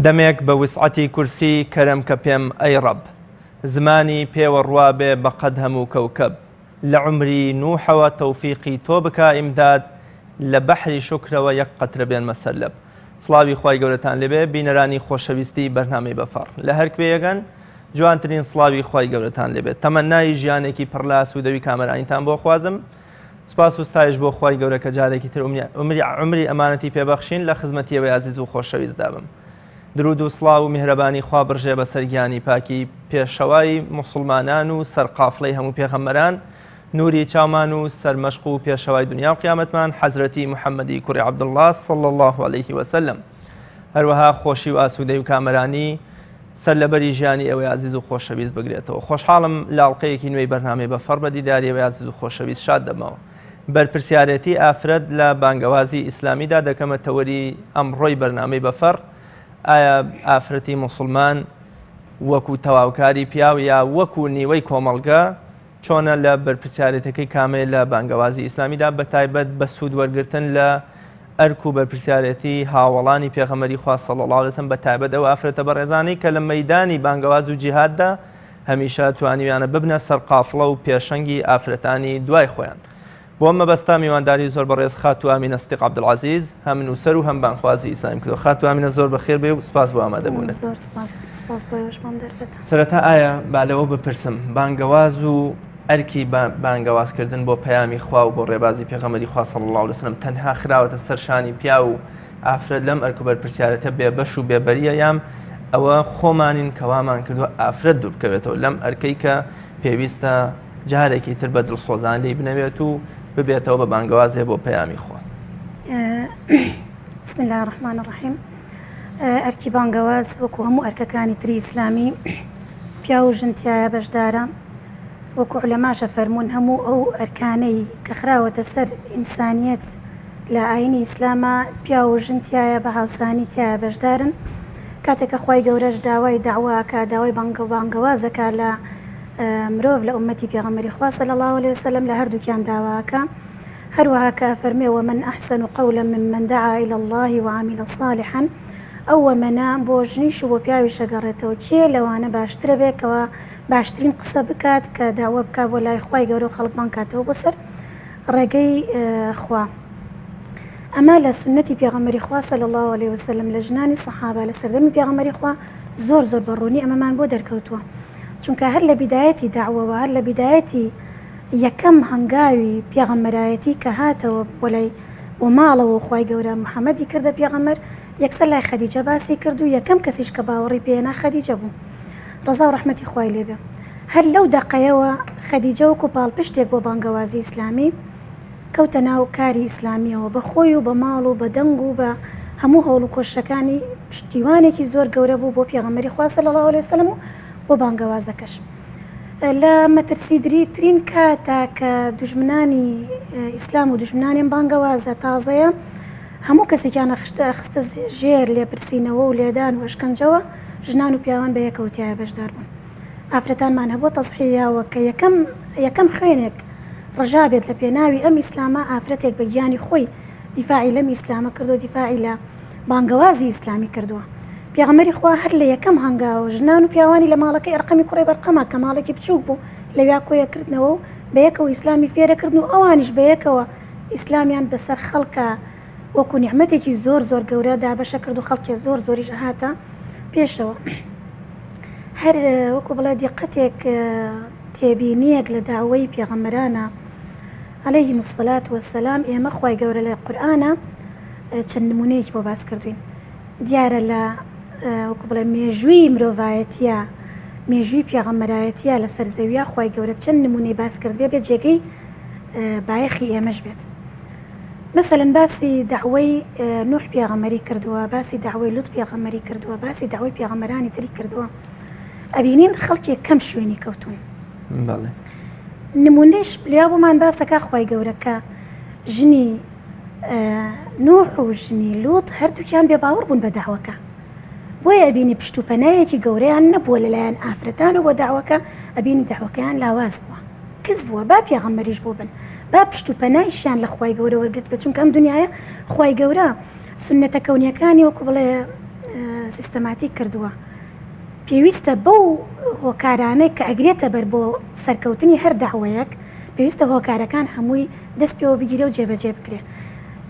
دەمێک بە وسعەتی کورسی کەرەم کە پێم ئەی ڕەب زمانی پێوە ڕوابێ بە قەد هەموو کەوکەب لە عومری نوحەوە تەوفیقی تۆ بکا ئیمداد لە بەحری شوکرەوە یەک قەترە بێنمە سەر لەب سڵاوی خوای گەورەتان لێبێ بینەرانی خۆشەویستی بەرنامەی بەفەڕ لە هەر کوێیەگەن جوانترین سڵاوی خوای گەورەتان لێبێت تەمەنای ژیانێکی پڕ لە ئاسوودەوی کامەرانیتان بۆ خوازم سپاس و ستایش بۆ خوای گەورە کە جارێکی تر عومری عومری ئەمانەتی پێبەخشین لە خزمەتی ئێوەی ئازیز و خۆشەویستدا بم. درود و سڵاو و میهرەبانی خوا بڕژێ بەسەر گیانی پاکی پێشەوای موسڵمانان و سەرقافڵەی هەموو پێغەمبەران، نوری چاومان و سەرمەشق و پێشەوای دنیا و قیامەتمان حەزرەتی محەممەدی کوڕی عەبدوڵڵا صلی اللە علیه وسلم. هەروەها خۆشی و ئاسوودەی و کامەرانی سەر لەبەری ژیانی ئێوەی ئازیز و خۆشەویست بگرێتەوە. خۆشحاڵم لە ئەڵقەیەکی نوێی بەرنامەی بەفەڕ بە دیداری ئێوەی ئازیز و خۆشەویست شاد دەبمەوە. بەرپرسیارێتی ئافرەت لە بانگەوازی ئیسلامیدا دەکەمە تەوەری ئەمڕۆی بەرنامەی بەفەڕ. ئایا ئافرەتی موسڵمان وەکو تەواوکاری پیاو یا وەکو نیوەی کۆمەڵگە چۆنە لە بەرپرسیارێتەکەی کامەیە لە بانگەوازی ئیسلامیدا بەتایبەت بە سوود وەرگرتن لە ئەرک و بەرپرسیارێتی هاوەڵانی پێغەمبەری خوا صلی اللە علیه وسلم بەتایبەت ئەو ئافرەتە بەڕێزانەی کە لە مەیدانی بانگەواز و جیهاددا هەمیشە توانیویانە ببنە سەرقافڵە و پێشەنگی ئافرەتانی دوای خۆیان. بۆ ئەم مەبەستە میوانداری زۆر بەڕێز خاتوو ئامینە سدیق عەبدولعەزیز هەم نووسەر و هەم بانگخوازی ئیسلامی کردووە. خاتوو ئامینە زۆر بەخێر بێ و سپاس بۆ ئامادەبوونت. زۆر سپاس، سپاس بۆ ئێوەش بۆ ئەم دەرفەتە. سەرەتا ئایا با لەوە بپرسم بانگەواز و ئەرکی بانگەوازکردن بۆ پەیامی خوا و بۆ ڕێبازی پێغەمبەری خوا صلی اللە علیه وسلم تەنها خراوەتە سەر شانی پیاو و ئافرەت لەم ئەرک و بەرپرسیارێتە بێبەش و بێبەریە یان ئەوە خۆمانین کە وامان کردووە ئافرەت دوور بکەوێتەوە لەم ئەرکەی کە پێویستە جارێکی تر بە دڵسۆزان لێی بنەوێت و ببێتەوە بە بانگەوازێ بۆ پەیامی خوا. بسم الله الرحمن الرحیم ئەرکی بانگەواز وەکو هەموو ئەرکەکانی تری ئیسلامی پیاو و ژن تیایا بەشدارە وەکو عولەماش ئەفەرموون هەموو ئەو ئەرکانەی کە خراوەتە سەر ئینسانیەت لە ئاینی ئیسلاما پیاو و ژن تیایا بە هاوسانی تیایا بەشدارن کاتێک کە خوای گەورەش داوای دەعوە ئەکا داوای بانگە بانگەواز ئەکا لە مرۆڤ لە ئومەتی پێغەمبەری خوا صلی اللە علیه وسلم لە هەردووکیان داوا ئەکا هەروەها کە ئەفەرموێ ومن احسن قولا ممن دعا الی اللە وعمل صالحا ئەو وەمەنە بۆ ژنیش و بۆ پیاویش ئەگەڕێتەوە کێ لەوانە باشترە بێ کەوا باشترین قسە بکات کە داوە بکا بۆ لای خوای گەورە و خەڵک بانگ کاتەوە بۆ سەر ڕێگەی خوا ئەمە لە سنەتی پێغەمبەری خوا صلی الله علیه وسلم لە ژنانی سەحابە لە سەردەمی پێغەمبەری خوا زۆر زۆر بە ڕوونی ئەمەمان بۆ دەرکەوتووە چونکە هەر لە بیدایەتی داوەوە هەر لە بیدایەتی یەکەم هەنگاوی پێغەمبەرایەتی کە هاتەوە بۆ لای بۆ ماڵەوە و خوای گەورە محەمەدی کردە پێغەمبەر یەکسەر لای خەدیجە باسی کرد و یەکەم کەسیش کە باوەڕی پێهێنا خەدیجە بوو ڕەزا و ڕەحمەتی خوای لێ بێ هەر لەو دەقەیەوە خەدیجە وەکو پاڵپشتێک بۆ بانگەوازی ئیسلامی کەوتە ناو کاری ئیسلامیەوە بە خۆی و بە ماڵ و بە دەنگ و بە هەموو هەوڵ و کۆششەکانی پشتیوانێکی زۆر گەورە بوو بۆ پێغەمبەری خوا صلی الله علیه وسلم و بۆ بانگەوازەکەش. لە مەترسیدریترین کاتە کە دوژمنانی ئیسلام و دوژمنانی ئەم بانگەوازە تازەیە هەموو کەسێکیان خستە خستە ژێر لێپرسینەوە و لێدان و ئەشکەنجەوە ژنان و پیاوان بە یەکەوە تیایا بەشدار بوون ئافرەتانمان هەبووە تەزحیەوە کە یەکەم یەکەم خوێنێک ڕژابێت لە پێناوی ئەم ئیسلامە ئافرەتێک بە گیانی خۆی دیفاعی لەم ئیسلامە کردو دیفاعی لە بانگەوازی ئیسلامی کردووە. پێغەمبەری خوا هەر لە یەکەم هەنگاوە ژنان و پیاوانی لە ماڵەکەی ئەرقەمی کوڕی بەرقەمە کە ماڵێکی بچووک بوو لەویا کۆیەکردنەوە و بەیەکەوە ئیسلامی فێرەکردن و ئەوانیش بەیەکەوە ئیسلامیان بەسەر خەڵکا وەکو نیعمەتێکی زۆر زۆر گەورە دابەشە کرد و خەڵکێ زۆر زۆریش ئەهاتە پێشەوە. هەر وەکو بڵێ دیقەتێک تێبینیەک لە داوەی پێغەمبەرانە علیهم الصلاة والسلام ئێمە خوای گەورە لە قورئانە چەند نمونەیەکی بۆ باس کردوین دیارە لە وەکو بڵێ مێژووی مرۆڤایەتە مێژووی پێغەمەرایەتە لەسەر زەویە خی گەورە چەند نمونەی باس کرد بێ بێ جێگەی بایەخی ئێمەش بێت مەسەلەن باسی داوای نوح پێغەمەری کردووە باسی داوای لوت پێغەمەری کردووە باسی داوای پێغەمەرانی تری کردووە ئەبینین خەڵکێک کەم شوێنی کەوتون نمونەش لیا بۆمان باسەکە خی گەورە کە ژنی نوح و ژنی لوط هەردووکیان بێ باوەڕ بوون بە داوەکە بۆیە ئەبینی پشت و پەنایەکی گەورەیان نەبووە لەلایەن ئافرەتان و بۆ داوەکە ئەبینی داوەکەیان لاواز بووە کز بووە با پێغەمبەریش بوو بن با پشت و پەنایشیان لە خوای گەورە وەرگرت بە چونکە ئەم دنیاە خوای گەورە سنەتە کەونیەکانی وەکو بڵێ. سیستەماتیک کردووە. پێویستە بەو هۆکارانەی کە ئەگرێتە بەر بۆ سەرکەوتنی هەر دەعوەیەک، پێویستە هۆکارەکان هەمووی دەست پێوە بگیرێ و جێبەجێ بکرێ.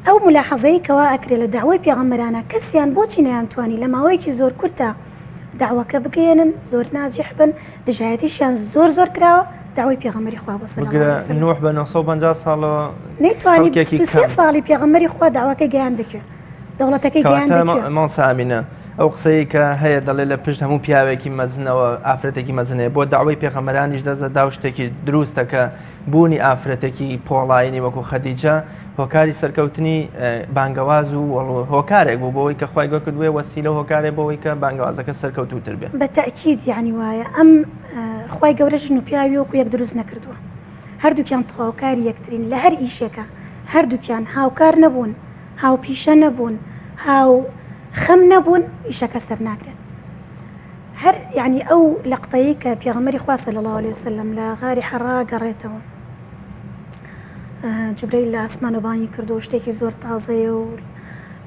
ئەو مولاحەزەی کەوا ئەکرێ لە دەعوەی پێغەمبەرانا کەسیان بۆچی نەیانتوانی لە ماوەیەکی زۆر کورتا دەعوەکە بگەیەنن، زۆر ناجیح بن، دژایەتیشیان زۆر زۆر کراوە، دەعوەی پێغەمبەری خوا بۆ صلی اللە بگرە علیە وسلم. نوح بە 950 ساڵەوە نەیتوانی خەڵکێکی 23 کەم. ساڵی پێغەمبەری خوا دەعوەکەی گەیاندە کوێ؟ دەوڵەتەکەی کەواتە گەیاندە کوێ؟ مامۆستا ئامینە ئەو قسەی کە هەیە دەڵێ لە پشت هەموو پیاوێکی مەزنەوە ئافرەتێکی مەزن هەیە بۆ دەعوەی پێغەمبەرانیش دەست دەدا و شتێکی دروستە کە بوونی ئافرەتێکی پۆڵاینی وەکو خەدیجە هۆکاری سەرکەوتنی بانگەواز و هۆکارێک بوو بۆی کە خوای گەورە کردووە وەسیلە و هۆکارێک بۆ ئەوەی کە بانگەوازەکە سەرکەوتووتر بێ. بە تەئکید یەعنی وایە ئەم خوای گەورە ژن و پیاوی وەکو یەک دروست نەکردووە هەردووکیان تەواوکاری یەکترین لە هەر ئیشێکا هەردووکیان هاوکار نەبوون هاوپیشە نەبوون هاو خەم نەبوون ئیشەکە سەرناگرێت هەر یعنی ئەو لەقتەی کە پێغەمبەری خوا صلی الله علیه وسلم لە غاری حەڕا گەڕێتەوە جوبرەیل لە ئاسمانەوە بانگی کردو شتێکی زۆر تازەیە و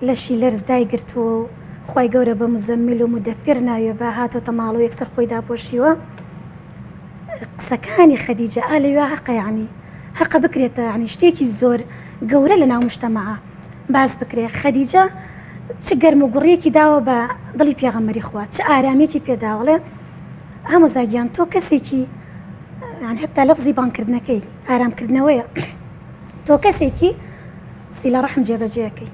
لەشی لەرز دایگرتووە و خوای گەورە بە مزەمل و مدەثر ناوێ بە هاتۆتە ماڵەوە یەکسەر خۆی داپۆشیوە قسەکانی خەدیجە ئا لەوێ هەقە یعنی هەقە بکرێتە یعنی شتێکی زۆر گەورە لە ناو مجتەمەعە باس بکرێ خەدیجە چ گەرم و گوڕیەکی داوە بە دڵی پێغەمبەری خوا چ ئارامیەکی پێداوەڵێ ئامۆزا گیان تۆ کەسێکی یان هەتا لەفزی بانگکردنەکەی ئارامکردنەوەیە تۆ کەسێکی سیلە ڕەحم جێبەجێەکەی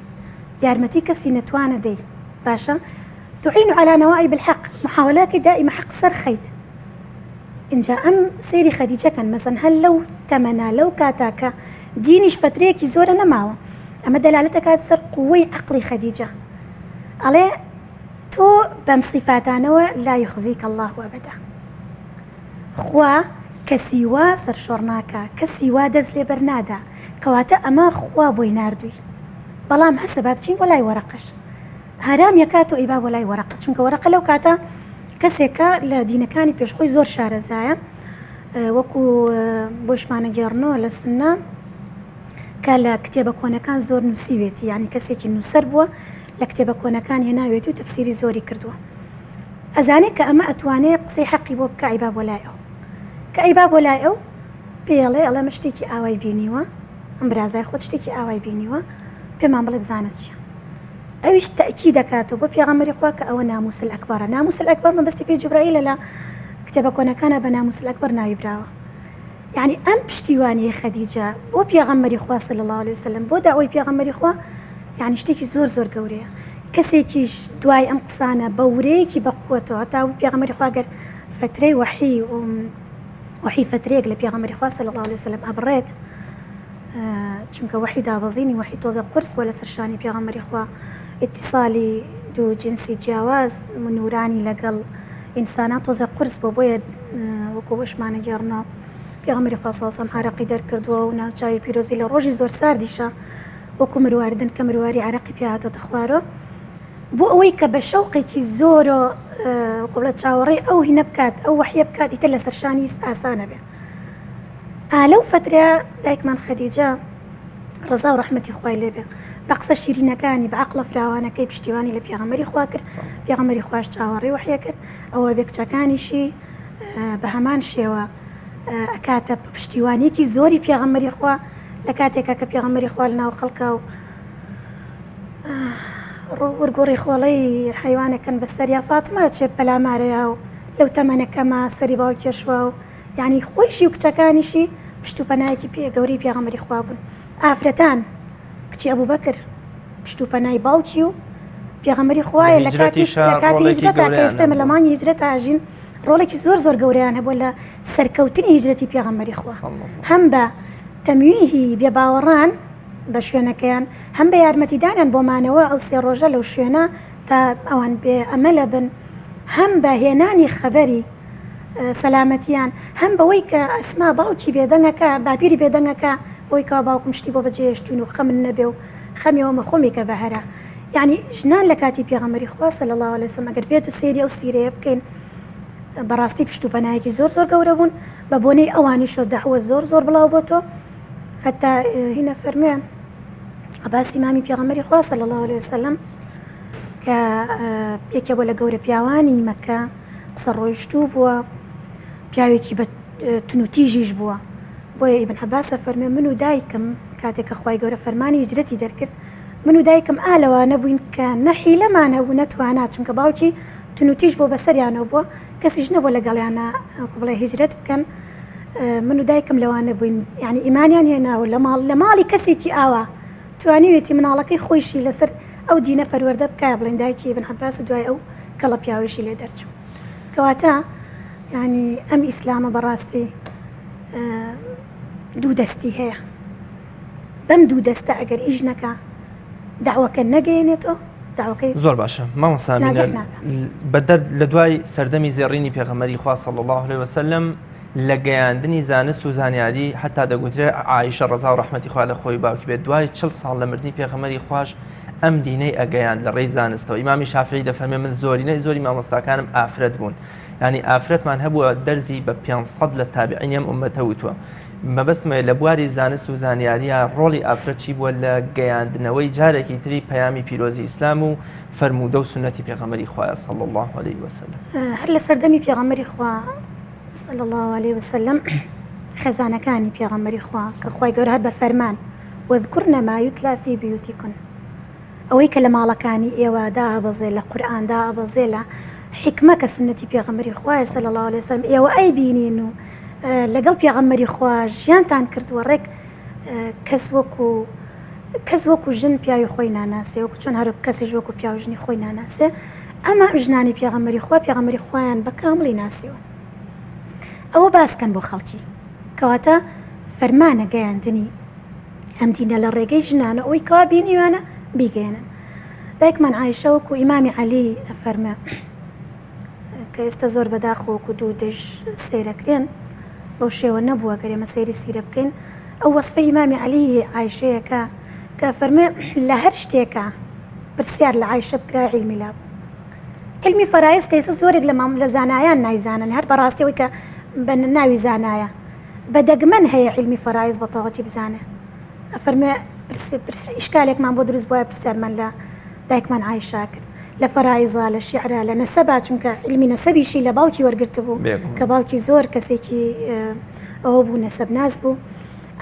یارمەتی کەسی نەتوانە دەی باشە تعین على نوائب الحق محاولەکەی دائما حەق سەر خەیت اینجا ئەم سەیری خەدیجەکەن مەسەن هەر لەو تەمەنا لەو کاتاکە دینیش فترەیەکی زۆرە نەماوە ئەمە دەلالەتەکات سەر قوەی عقلی خەدیجە ئەڵێ تۆ بەم سیفاتانەوە لا یخزیک اللە ابدا خوا کەسی وا سەرشۆڕ ناکا کەسی وا دەست لێ بەرنادا کەواتە ئەمە خوا بۆی ناردووی بەڵام هەسە با بچین بۆ لای وەرەقەش ئارام یەکات و ئەیبا بۆ لای وەرەقە چونکە وەرەقە لەو کاتە کەسێکە لە دینەکانی پێشخۆی زۆر شارەزایە وەکو بۆشمانە گێڕنەوە لە سنە کە لە کتێبە کۆنەکان زۆر نووسیوێتی یعنی کەسێکی نووسەر بووە لە کتێبە کۆنەکان هێناوێتی و تەفسیری زۆری کردووە ئەزانێ کە ئەمە ئەتوانێ قسەی حەقی بۆ بکە ئەیبا بۆ لای ئەو کە ئەیبا بۆ لای ئەو پێڵێ ئەڵێ من شتێکی ئاوای بینیوە ئەم برازای خۆت شتێکی ئاوای بینیوە پێمان بڵێ بزانە چیە ئەویش تەئکی دەکاتەوە بۆ پێغەمبەری خوا کە ئەوە ناموس الئەکبەرە ناموس الئەکبەر مەبەستی پێی جوبرائیلە لە کتێبە کۆنەکانە بە ناموس الئەکبەر ناوی براوە یعنی ئەم پشتیوانیەی خەدیجە بۆ پێغەمبەری خوا صلی الله علیه وسلم بۆ داوای پێغەمبەری خوا یعنی شتێکی زۆر زۆر گەورەیە کەسێکیش دوای ئەم قسانە بە ورەیەکی بە قوتەوە تا پێغەمبەری خوا گەر فترەی وەحی وەحی فترەیەک لە پێغەمبەری خوا صلی الله علیه وسلم ئەبڕێت چونکە وەحی دابەزینی وەحی تۆزە قورس بووە لەسەر شانی پێغەمبەری خوا ئیتیسالی دوو جنسی جیاواز منورانی لەگەڵ ئینسانا تۆزە قورس بووە بۆیە وەکو بەشمانە گێڕنەوە پێغەمبەری خوا صلی الله عارەقی دەرکردووە و ناوچوی پیرۆزی لە ڕۆژی زۆر ساردیشە وەکو مرواردن کە مرواری عرەقی پێ هاتۆتە خوارەوە بۆ ئەوەی کە بە شەوقێکی زۆرۆ وەکو چاوەڕێی ئەو هینە بکات ئەو وەحیە بکات ئیتر لەسەر شانی ئاسانە بێ ئا لەو فەترەیە دایکمان خەدیجە ڕەزا و ڕەحمەتی خوای لێ بێ بە قسە شیرینەکانی بە عەقڵە فراوانەکەی پشتیوانی لە پێغەمبەری خوا کرد پێغەمبەری خواش چاوەڕێی وەحیە کرد ئەوە بێ کچەکانیشی بە هەمان شێوە ئەکاتە پشتیوانیەکی زۆری پێغەمبەری خوا لە کاتێکا کە پێغەمبەری خوا لە ناو خەڵکا و ورگوڕی خۆڵەی حیوانەکەن بەسەر یا فاتمە چێ پەلامارەیە و لەو تەمەنەکەمە سەری باوکێشوە و یانی خۆیشی و کچەکانیشی پشت و پەنایەکی پێ گەورەی پێغەمبەری خوا بوون. ئافرەتان، کچی ئەبوبەکر پشت و پەنای باوکی و پێغەمبەری خوایە لە کاتی لە کاتی هیجرەتا کە ئێستا ئێمە لە مانگی هیجرەتا ئەژین ڕۆڵێکی زۆر زۆر گەورەیان هەبووە لە سەرکەوتنی هیجرەتی پێغەمبەری خوا هەم بە تەمویهی بێباوەڕان بە شوێنەکەیان هەم بە یارمەتیدانیان بۆ مانەوە ئەو سێ ڕۆژە لەو شوێنە تا ئەوان بێ ئەمەلە بن هەم بە هێنانی خەبەری سەلامەتیان، هەم بەوەی کە ئەسما باوکی بێدەنگەکە، باپیری بێدەنگەکە، بەوەی کەوا باوکم شتی بۆ بەجێهێشتوین و خەمن نەبێ و خەمی ئەومە خۆمی کە بەهرە. یەعنی ژنان لە کاتی پێغەمبەری خوا صلی اللە علیە وسلم ئەگەر بێت و سەیری ئەو سیرەیە بکەین بەڕاستی پشت و پەنایەکی زۆر زۆر گەورە بوون، بە بۆنەی ئەوانیشەوە دەعوە زۆر زۆر بڵاو بۆتەوە. هەتا هینە فەرموێ عەباسی مامی پێغەمبەری خوا صلی اللە علیە وسلم. کە یەکێ بووە لە گەورە پیاوانی مەکە قسە ڕۆیشتوو بووە پیاوێکی بە تونوتیژیش بووە بۆیە ئیبن عەباس ئەفەرمێ من و دایکم کاتێک کە خوای گەورە فەرمانی هیجرەتی دەرکرد من و دایکم ئا لەوانە بووین کە نە حیلەمان هەبوو نە توانا چونکە باوکی تونوتیژ بۆ بەسەریانەوە بووە کەسیش نەبووە لەگەڵیانە بڵێ هیجرەت بکەن من و دایکم لەوانە بووین یعنی ئیمانیان هێناوە لە ماڵ لە ماڵی کەسێکی ئاوا توانیوێتی مناڵەکەی خۆیشی لەسەر ئەو دینە پەروەردە بکە بڵێن دایکی ئیبن عەباس و دوای ئەو کەڵە پیاویشی لێ دەرچوو کەواتە ینی ئەم ئیسلامە بەڕاستی دوو دەستی هەیە بەم دوو دەستە ئەگەر ئیش نەکا داوەکە نەگەێنێتەوە داوەکەی زۆر باشە مامۆستا بەدەر لە دوای سەردەمی زێڕینی پێغەمەری خوا صلی الله عليه وسلم لە گەیاندنی زانست و زانیاری حتا دەگوترێ عیشە ڕەزا و ڕەحمەتی خوا لە خۆی باوکی بێت دوای چل ساڵ لە مردنی پێغەمەری خواش ئەم دینەی ئەگەیاند لە ڕێی زانستەوە ئیمامی شافعی دەفەرمێ من زۆرینەی زۆری مامۆستاکانم ئافرەت بوون ینی ئافرەتمان هەبووە دەرزی بە 500 لە تابعینی ئەم ئومەتە وتووە مەبەستمە لە بواری زانست و زانیاریە ڕۆڵی ئافرەت چی بووە لە گەیاندنەوەی جارێکی تری پەیامی پیرۆزی ئیسلام و فەرموودە و سوننەتی پێغەمبەری خوایە صلی اللە علیه وسلم. هەر لە سەردەمی پێغەمبەری خوا صلی اللە علیه وسلم خێزانەکانی پێغەمبەری خوا کە خوای گەورە هەر بە فەرمان واذکرن ما یتلی فی بیوتکن ئەوەی کە لە ماڵەکانی ئێوە دابەزێ لە قورئان دابەزێ لە حیکمە کە سوننەتی پێغەمبەری خوایە صلی اللە علیه وسلم ئێوە ئەیبینین و لەگەڵ پێغەمبەری خوا ژیانتان کردووە ڕێک کەس وەکو کەس وەکو ژن پیاوی خۆی ناناسێ وەکو چۆن هەر کەسیش وەکو پیاو ژنی خۆی ناناسێ ئەمە ژنانی پێغەمبەری خوا پێغەمبەری خۆیان بە کامڵی ناسیوە ئەوە باسکەن بۆ خەڵکی کەواتە فەرمانە گەیاندنی ئەم دینە لە ڕێگەی ژنانە ئەوی کەوا بینیوانە بیگەێنن دایکمان عیشە وەکو ئیمامی عەلی فەرمە کە ئێستا زۆر بەداخەوە وەکو دوو دژ سەیرەکرێن بەو شێوە نەبووە گەر ئێمە سەیری سیرە بکەین ئەو وەسفەی ئیمامی عەلی عایشەیە کە کە فەرمێ لە هەر شتێکە پرسیار لە عایشە بکرا عیلمی لا بوو علمی فەرایز کە ئێستا زۆرێک لە مام لە زانایان نایزانن هەر بەڕاستی ئەوەی کە بە ناوی زانایە بە دەگمەن هەیە علمی فەرایز بە تەواوەتی بزانێ ئەفەرمێ ئیشکالێکمان بۆ دروست بووە پرسیارمان لە دایکمان عایشە کرد لە فەرایزا لە شیعرا لە نەسەبا چونکە علمی نەسەبیشی لە باوکی وەرگرتبوو کە باوکی زۆر کەسێکی ئەوە بوو نەسەبناس بوو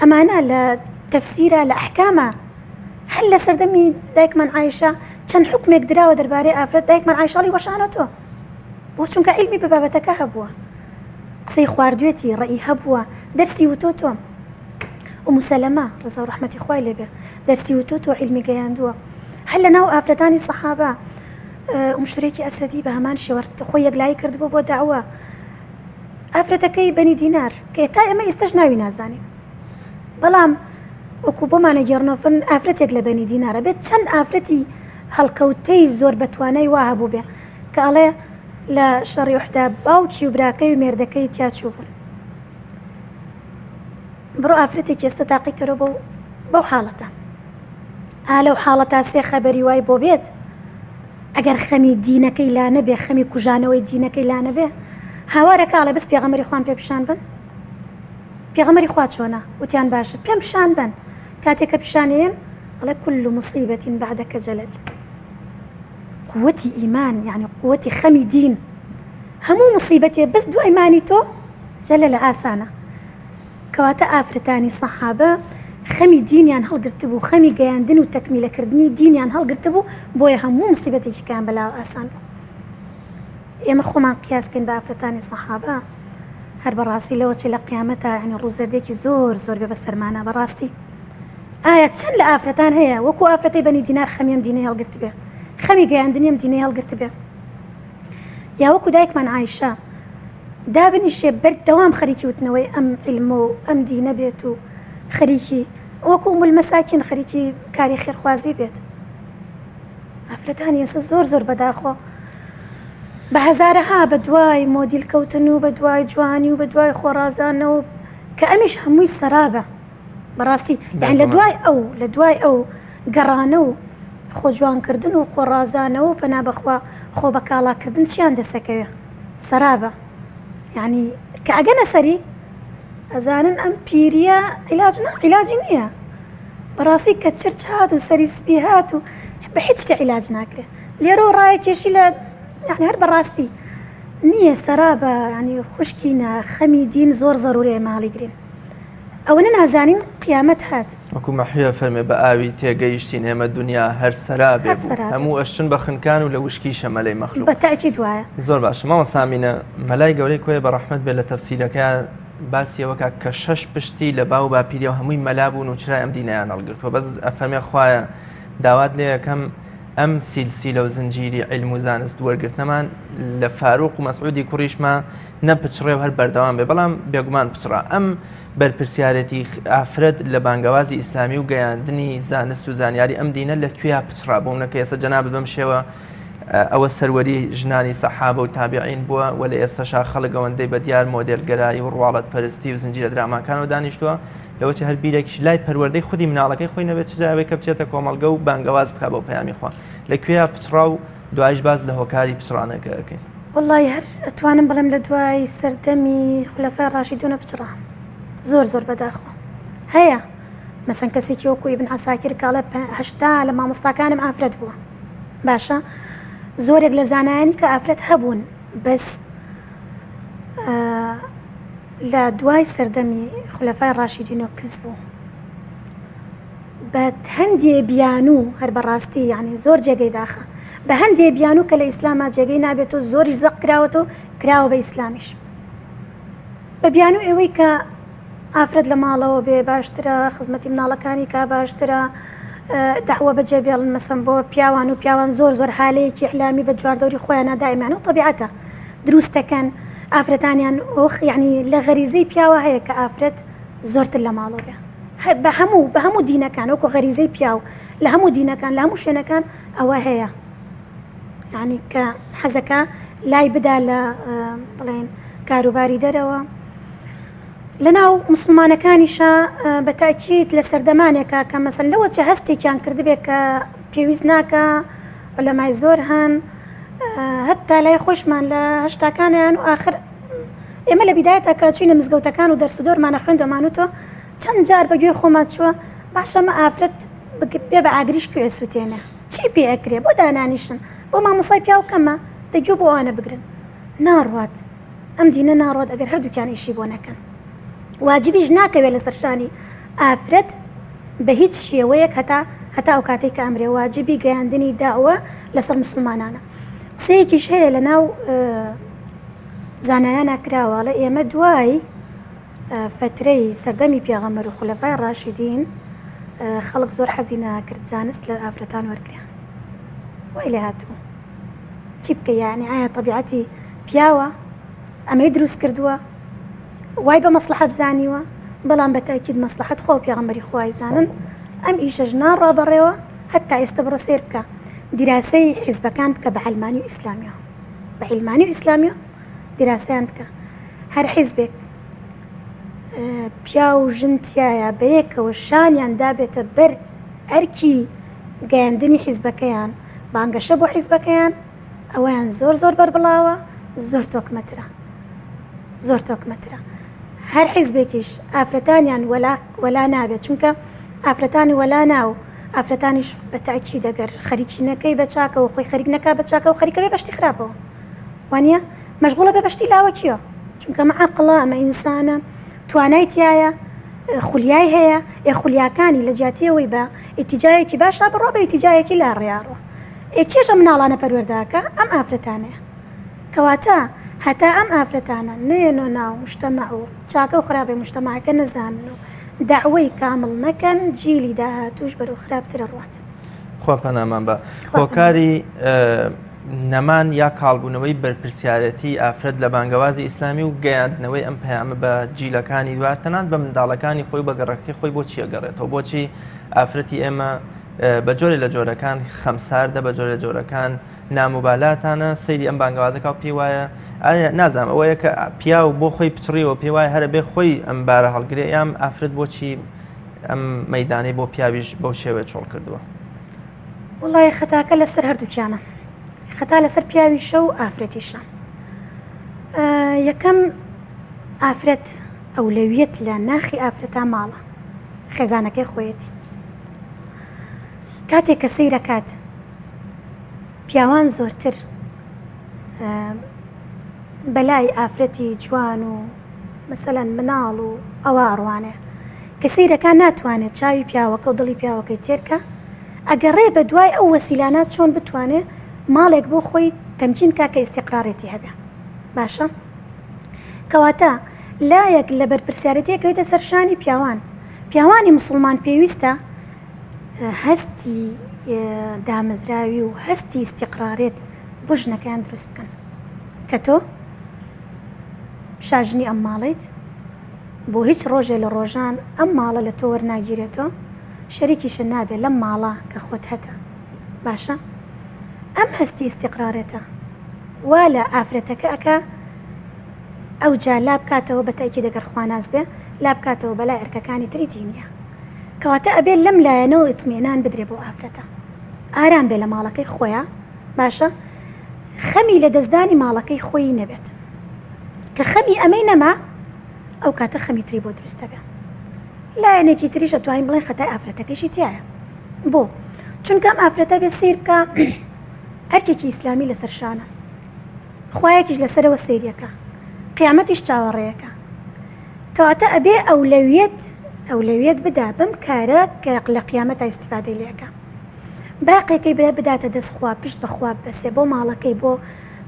ئەمانە لە تەفسیرە لە ئەحکامە هەر لە سەردەمی دایکمان عایشە چەند حکمێک دراوە دەربارەی ئافرەت دایکمان عایشاڵی وەشانەتەوە بۆ چونکە علمی بە بابەتەکە هەبووە قسەی خواردوێتی ڕێی هەبووە دەرسی وتۆ تۆ ئوم سەلەمە ڕەزا و ڕەحمەتی خوای لێبێ دەرسی وتۆتەوە عیلمی گەیاندووە هەر لە ناو ئافرەتانی سەحابە ئوم شرێکی ئەسەدی بە هەمان شێوە خۆی یەکلایی کردبوو بۆ داوە ئافرەتەکەی بەنی دینار کە تا ئێمە ئێستش ناوی نازانین بەڵام وەکو بۆمانە گێڕنەوە ئافرەتێک لە بەنی دینارە بێت چەند ئافرەتی هەڵکەوتەی زۆر بەتوانای وا هەبوو بێ کە ئەڵێ لە شەڕی وحدا باوکی و براکەی و مێردەکەی تیا چوو بوون بڕۆ ئافرەتێکی ئێستا تاقی کەرەوە بەو بەو حاڵەتە ئا لەو حاڵەتا سێ خەبەری وای بۆ بێت ئەگەر خەمی دینەکەی لا نەبێ خەمی کوژانەوەی دینەکەی لا نەبێ هاوارە کاڵێ بەس پێغەمبەری خوان پێ پیشان بن پێغەمبەری خوا چۆنە وتیان باشە پێم پیشان بن کاتێک کە پیشانەیەن ئەڵێ كل مصيبة بعدك جلل قوتی ئیمان یعنی قوتی خەمی دین هەموو مصیبەتێ بەس دوای مانی تۆ جەلەلە ئاسانە کەواتە ئافرەتانی سەحابە خەمی دینیان هەڵگرتبوو خەمی گەیاندن و تەکمیلەکردنی دینیان هەڵگرتبوو بۆیە هەموو مصیبەتێکی کەیان بەلاوە ئاسان بوو ئێمە خۆمان قیاس کەین بە ئافرەتانی سەحابە هەر بەڕاستی لەوە چێ لە قیامەتا یعنی ڕووزەردێکی زۆر زۆر بێ بەسەرمانە بەڕاستی ئایا چەند لە ئافرەتان هەیە وەکو ئافرەتی بەنی دینار خەمی ئەم دینەی هەڵگرتبێ خەمی گەیاندنی ئەم دینەی هەڵگرتبێ یا وەکو دایکمان عایشە دابنیشێ بەردەوام خەریکی وتنەوەی ئەم عیلمە و ئەم دینە بێت و خەریکی وەکو ئوم المەساکین خەریکی کاری خێرخوازی بێت ئافرەتانی ئێستا زۆر زۆر بەداخۆ بە هەزارەها بە دوای مۆدیل کەوتن و بە دوای جوانی و بە دوای خۆڕازانەوە کە ئەمیش هەمووی سەرابە بەڕاستی یان لە دوای ئەو لە دوای ئەو گەڕانە و خۆجوانکردن و خۆڕازانەوە و پەنا بەخوا خۆ بەکاڵاکردن چیان دەسەکەوێ سەرابە یعنی کە ئەگەنە سەری ئەزانن ئەم پیریە عیلاج نا عیلاجی نییە بەڕاستی کە چرچ هات و سەری سپی هات و بە هیچ شتێ عیلاج ناکرێ. لێرەوە ڕایەکێشی لە یعنی هەر بەڕاستی نییە سەرابە ینی خوشکینە خەمی دین زۆر زەرورەیە ماڵی گرین ئەوەنە نازانین قیامەت هات. وەکو مەحویە فەرمێ بە ئاوی تێگەیشتین ئێمە دونیا هەر سەرابێ بوو هەموو ئەشچن بە خنکان و لە وشکیشە مەلەی مەخلوق. بە تەئکید وایە. زۆر باشە مامۆستا ئامینە مەلای گەورەی کۆیە بە ڕەحمەت بێ لە تەفسیرەکەیا باسی ئەوە کا کە شەش پشتی لە باو باپیریەوە هەمووی مەلا بوون و چرای ئەم دینەیان هەڵگرتووە بەس ئەفەرمێ خوایە داوات لێ ئەکەم ئەم سیلسیلە و زنجیری عیلم و زانست وەرگرتنەمان لە فاروق و مەسعودی کوڕیشما نەپچڕێ و هەر بەردەوام بێ بەڵام بێگومان پچڕا ئەم بەرپرسیارێتی ئافرەت لە بانگەوازی ئیسلامی و گەیاندنی زانست و زانیاری ئەم دینە لە کوێیا پچڕا بۆ منە کە ئێستا جەنابت بەم شێوە ئەوە سەروەری ژنانی سەحابە و تابعین بووە و لە ئێستەشا خەڵک ئەوەندەی بە دیار مۆدێلگەرایی و ڕواڵەت پەرستی و زنجیرە دراماکانەوە دانیشتووە لەوەچی هەر بیرێکیش لای پەروەردەی خودی مناڵەکەی خۆی نەبێت چ جای ئەوەی کە بچێتە کۆمەڵگە و بانگەواز بکا بۆ پەیامی خوا لە کوێیا پچڕا و دوایش باس لە هۆکاری پچڕانەکە ئەکەین. وەڵای هەر ئەتوانم بڵێم لە دوای سەردەمی خولەفای ڕاشیدونە پچڕا زۆر زۆر بەداخەوە هەیە مەسەن کەسێکی وەکو ئیبن عەساکیر کاڵێ 80 لە مامۆستاکانم ئافرەت بووە باشە زۆرێک لە زانایانی کە ئافرەت هەبوون بەس لە دوای سەردەمی خولەفای ڕاشیدینۆ کز بوو بە هەندێ بیانوو هەر بەڕاستی یعنی زۆر جێگەی داخە بە هەندێ بیانوو کە لە ئیسلاما جێگەی نابێت و زۆریش زەق کراوەتەوە کراوە بە ئیسلامیش بە بیانوو ئەوەی کە ئافرەت لە ماڵەوە بێ باشترە خزمەتی مناڵەکانی کا باشترە داوە بەجێ بێڵن مەسەن بۆ پیاوان و پیاوان زۆر زۆر حالەیەکی ئیعلامی بە جواردەوری خۆیانە دایمان و طبیعەتە دروستەکەن ئافرەتانیان ئۆخ یعنی لە غەریزەی پیاوە هەیە کە ئافرەت زۆرتر لە ماڵەوە بێ بە هەموو بە هەموو دینەکان وەکو غەریزەی پیاو لە هەموو دینەکان لە هەموو شوێنەکان ئەوە هەیە یعنی کە حەزەکە لای بدا لە بڵێن کاروباری دەرەوە لەناو مسلمانەکانیشا بە تاکیت لە سەردەمانێکا کە مەسەن لەوە چە هەستێکیان کردبێت کە پێویست ناکە عولەمای زۆر هەن هەتا لای خۆشمان لە هەشتاکانیان و ئاخر ئێمە لە بیدایەتا کە چوینە مزگەوتەکان و دەرس و دۆرمانە خوێندەمان و تۆ چەند جار بە گوێی خۆمان چووە باشە مە ئافرەت بێ بە ئاگریش کوێ سووتێنە چی پێ ئەکرێ بۆ دانانیشن بۆ مامۆسای پیاو کەمە دەگوێ بۆ ئەوانە بگرن ناڕوات ئەم دینە ناڕوات ئەگەر هەردووکیان ئیشی بۆ نەکەن واجبیش ناکەوێت لەسەر شانی ئافرەت بە هیچ شێوەیەک هەتا هەتا ئەو کاتێک کە ئەمرێ واجبی گەیاندنی داوە لەسەر مسلمانانە قسەیەکیش هەیە لە ناو زانایانە کراوە لە ئێمە دوای فترەی سەردەمی پێغەمبەر و خولەفای ڕاشیدین خەڵک زۆر حەزی ناکرد زانست لە ئافرەتان وەرگیان وای لێ هاتبوو چی بکە یعنی ئایا طبیعەتی پیاوە ئەمەی دروست کردووە وای بە مەسلحەت زانیوە بەڵام بە تاکید مەسلحەت خۆ پێغەمبەری خوای زانن ئەم ئیشەش ناڕوا بەڕێوە هەتا ئێستا بڕۆ سێر بکە دیراسەی حیزبەکان بکە بە عەلمانی و ئیسلامیەوە بە عیلمانی و ئیسلامیەوە دیراسەیان بکە هەر حیزبێک پیاو و ژن تایە بەیەکەوە شانیان دابێتە بەر ئەرکی گەیاندنی حیزبەکەیان بانگەشە بۆ حیزبەکەیان ئەوەیان زۆر زۆر بەربڵاوە زۆر تۆکمەترە زۆر تۆکمەترە هەر حیزبێکیش ئافرەتانیان وەلا وەلا نابێت چونکە ئافرەتانی وەلا ناو ئافرەتانیش بە تاکی دەگەر خەریکی نەکەی بە چاکەوە خۆی خەریک نەکا بە چاکەوە خەریکە بێ بەشتی خراپەوە وانە مەشغوڵە بە بەشتی لاوەکیەوە چونکە مە عەقڵە ئەمە ئینسانە توانای تایە خولیای هەیە ئێ خولیاکانی لە جیاتیەوەی بە ئیتیجایەکی باشا بڕۆ بە ئیتیجایەکی لا ڕێیاڕوە ئێ کێش ئەم مناڵانە پەروەردەکە ئەم ئافرەتانەیە کەواتە هەتا ئەم ئافرەتانە نەیەنۆ ناو مشتەمەع و چاکە و خراپەی مشتەمەعەکە نەزانن و دەعوەی کامڵ نەکەن جیلی داهاتووش بەرەو خراپتر ئەڕوات. خوا پەنامان بە. هۆکاری نەمان یا کاڵبوونەوەی بەرپرسیارەتی ئافرەت لە بانگەوازی ئیسلامی و گەیاندنەوەی ئەم پەیامە بە جیلەکانی دوات تەنانەت بە منداڵەکانی خۆی بە گەڕەکەی خۆی بۆ چیە گەڕێتەوە بۆچی ئافرەتی ئێمە بە جۆرێ لە جۆرەکان خەمساردە بە جۆرە جۆرەکان ناموبالاتانە سەیری ئەم بانگەوازەکە و پێی وایە ئایا نازانم ئەوەیە کە پیاو بۆ خۆی پچڕیەوە پێی وایە هەرە بێ خۆی ئەم بارە هەڵگرێ یان ئافرەت بۆچی ئەم مەدانەی بۆ پیاویش بەو شێوەیە چۆڵ کردووە وڵی خەتاکە لەسەر هەردووکیانە خەتا لەسەر پیاویشە و ئافرەتیشە یەکەم ئافرەت ئەولەویەت لە ناخی ئافرەتا ماڵە خێزانەکەی خۆیەتی کاتێک کە سەیرەکات. پیاوان زۆرتر بەلای ئافرەتی جوان و مەسەلەن مناڵ و ئەوە ئەڕوانێ کە سەیرەکە ناتوانێت چاوی پیاوەکە و دڵی پیاوەکەی تێرکە ئەگەڕێ بە دوای ئەو وەسیلانە چۆن بتوانێ ماڵێک بۆ خۆی تەمکین کا کە ئیستیقرارێتی هەبێ باشە کەواتە لایەک لە بەرپرسیارەتیە کەوێتە سەر شانی پیاوان پیاوانی مسلمان پێویستە هەستی دامەزراوی و هەستی ئیستیقرارێت بۆ ژنەکەیان دروست بکەن کە تۆ شاژنی ئەم ماڵیت بۆ هیچ ڕۆژێ لە ڕۆژان ئەم ماڵە لە تۆ وەرناگیرێتەوە شەریکیشە نابێت لەم ماڵە کە خۆت هەتە باشە ئەم هەستی ئیستیقرارێتە وا لە ئافرەتەکە ئەکا ئەوجا لا بکاتەوە بە تەئکید ئەگەر خواناس بێ لا بکاتەوە بەلای ئەرکەکانی تری دینیە کەواتە ئەبێ لەم لایەنەوە ئیتمینان بدرێ بۆ ئافرەتە ئارام بێ لە ماڵەکەی خۆیان باشە خەمی لە دەستدانی ماڵەکەی خۆی نەبێت کە خەمی ئەمەی نەما ئەو کاتە خەمی تری بۆ دروستە بێ لایەنێکی تریش ئەتوانین بڵێن خەتای ئافرەتەکەشی تایە بۆ چونکە ئەم ئافرەتە بێ سیر بکە ئەرکێکی ئیسلامی لەسەر شانە خوایەکیش لەسەرەوە سەیریەکە قیامەتیش چاوەڕێیەکە کەواتە ئەبێ ئەولەویەت ئەولەویەت بدا بەم کارە کە لە قیامەتا ئیستیفادەی لێکە باقێکەی بە بداتە دەست خوا پشت بەخوا بەسێ بۆ ماڵەکەی بۆ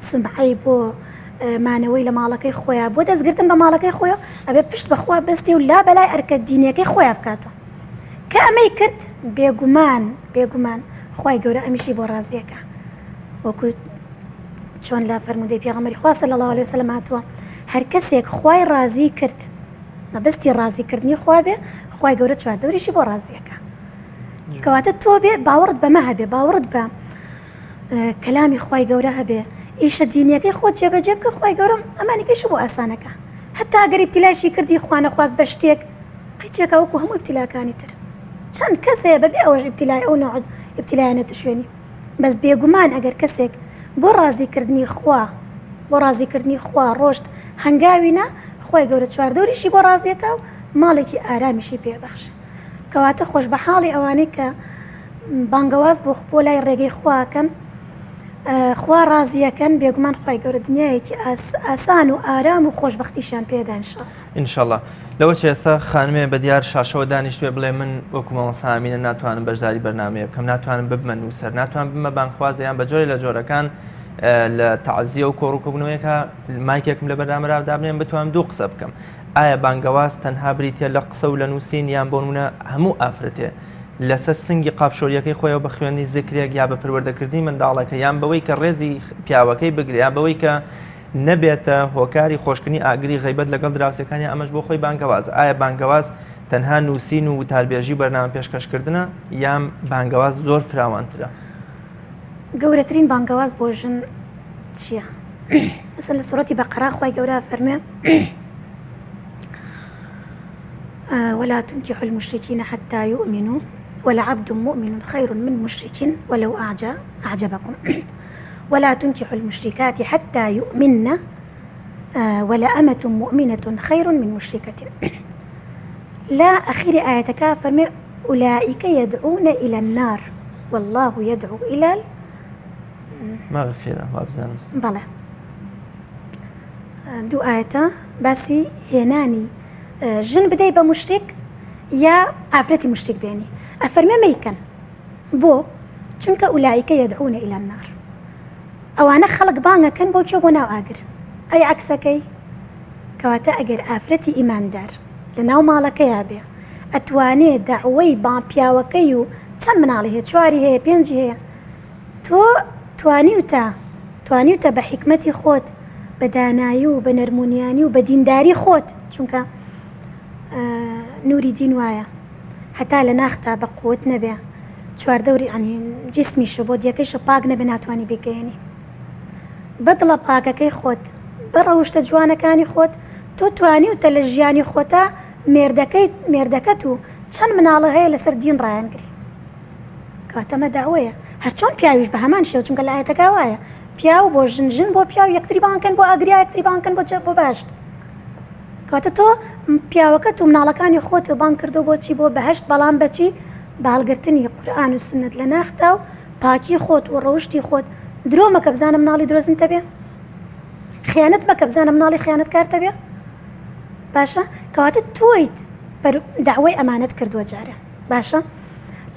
سمعەی بۆ مانەوەی لە ماڵەکەی خۆیان بۆ دەستگرتن بە ماڵەکەی خۆی ئەبێ پشت بەخوا بەستێ و لا بەلای ئەرکە دینیەکەی خۆیان بکاتەوە کە ئەمەی کرد بێگومان بێگومان خوای گەورە ئەمیشی بۆ ڕازیەکە وەکو چۆن لە فەرموودەی پێغەمبەری خوا صلی الله علیه وسلم هاتووە هەر کەسێک خوای ڕازی کرد مەبەستی ڕازیکردنی خوا بێ خوای گەورە چواردەوریشی بۆ ڕازیەکە کەواتە تۆ بێ باوەڕت بەمە هەبێ باوەڕت بە کەلامی خوای گەورە هەبێ ئیشە دینیەکەی خۆت جێبەجێ بکە خوای گەورە ئەمانەکەیش بۆ ئاسانەکە هەتا ئەگەر ئیبتیلاشی کردی خوانەخواست بە شتێک قیچێکە وەکو هەموو ئیبتیلاکانی تر چەند کەس هەیە بەبێ ئەوەش ئیبتیلای ئەو نەوع ئیبتیلایانە شوێنی بەس بێگومان ئەگەر کەسێک بۆ ڕازیکردنی خوا بۆ ڕازیکردنی خوا ڕۆشت هەنگاوی نا خوای گەورە چواردەوریشی بۆ ڕازیەکا و ماڵێکی ئارامیشی پێ بەخشێ کەواتە خۆش بە حاڵی ئەوانەی کە بانگەواز بۆ بۆ لای ڕێگەی خواکەن خوا ڕازیەکەن بێگومان خوای گەورە دنیایەکی ئاسان و ئارام و خۆشببختیشیان پێدا انشاءاللە. انشاءاللە لەوە چێ ئێستا خانمێ بە دیار شاشەوە دانیشتوێ بڵێ من وەکو مامۆستا ئامینە ناتوانم بەشداری بەرنامەیە بکەم ناتوانم ببمە نووسەر ناتوانم ببمە بانگخواز یان بە جۆرێ لە جۆرەکان لە تەعزیە و کۆڕ و کۆبوونەوەیەکە مایکێکم لە بەرنامەرا دابنێم بتوانم دوو قسە بکەم ئایا بانگەواز تەنها بریتە لە قسە و لە نووسین یان بۆ نمونە هەموو ئافرەتێ لەسەر سنگی قاپشۆریەکەی خۆیەوە بە خوێندنی زکرێک یا بە پەروەردەکردنی منداڵەکە یان بەوەی کە ڕێزی پیاوەکەی بگرێ یان بەوەی کە نەبێتە هۆکاری خۆشکردنی ئاگری غەیبەت لەگەڵ دراوسێکانی ئەمەش بۆ خۆی بانگەوازە ئایا بانگەواز تەنها نووسین و وتاربێژی و بەرنامە پێشکەشکردنە یان بانگەواز زۆر فراوانترە؟ گەورەترین بانگەواز بۆ ژن چییە؟ مەسەلەن لە سوڕەتی بەقەرە خوای گەورە فەرموێ ولا تنكحوا المشركين حتى يؤمنوا ولعبد مؤمن خير من مشرك ولو أعجبكم ولا تنكحوا المشركات حتى يؤمن ولأمة مؤمنة خير من مشركة لا أخير آية فەرمێ أولئك يدعون إلى النار والله يدعو إلى مغفرە وابزانم بەڵێ دوو ئاەتە باسی هێنانی ژن بدەی بە مشتێک یا ئافرەتی مشتێک بێنی ئەفەرمێ مەیکەن بۆ؟ چونکە اولئک یدعون الی النار ئەوانە خەڵک بانگەکەن بۆ کوێ بۆ ناو ئاگر ئەی عەکسەکەی کەواتە ئەگەر ئافرەتی ئیماندار لە ناو ماڵەکەیا بێ ئەتوانێ دەعوەی با پیاوەکەی و چەند مناڵی هەیە چواری هەیە پێنجی هەیە تۆ توانیوتە توانیوتە بە حیکمەتی خۆت بە دانایی و بە نەرمونیانی و بە دینداری خۆت چونکە نوری دین وایە هەتا لە ناختا بە قوت نەبێ چواردەوری یانی جیسمیشە بۆ دیەکەیشە پاک نەبێ ناتوانانی بیگەیەنی بە دڵە پاکەکەی خۆت بە ڕەوشتە جوانەکانی خۆت تۆ توانیوتە لە ژیانی خۆتا مێردەکەی مێردەکەت و چەند مناڵە هەیە لەسەر دین ڕایانگری کاتەمە داوەیە هەرچۆن پیاویش بە هەمان شێوە چونکە لە ئاەتەکە وایە پیاو بۆ ژن ژن بۆ پیاو یەکتری بانکەن بۆ ئاگریا یەکتری بانکەن بۆ بۆ باشت کەواتە تۆ پیاوەکەت و مناڵەکانی خۆت بانگ کردو بۆچی بۆ بەهشت بەڵام بەچی بە هەڵگرتنی قورئان و سوننەت لە ناختا و پاکی خۆت و ڕەوشتی خۆت. درۆ مەکە بزانە مناڵی درۆزن تەبێ خیانەت مەکە بزانە مناڵی خیانەتکار تەبێ باشە کەواتە تۆیت داوای ئەمانەت کردووە جارێ باشە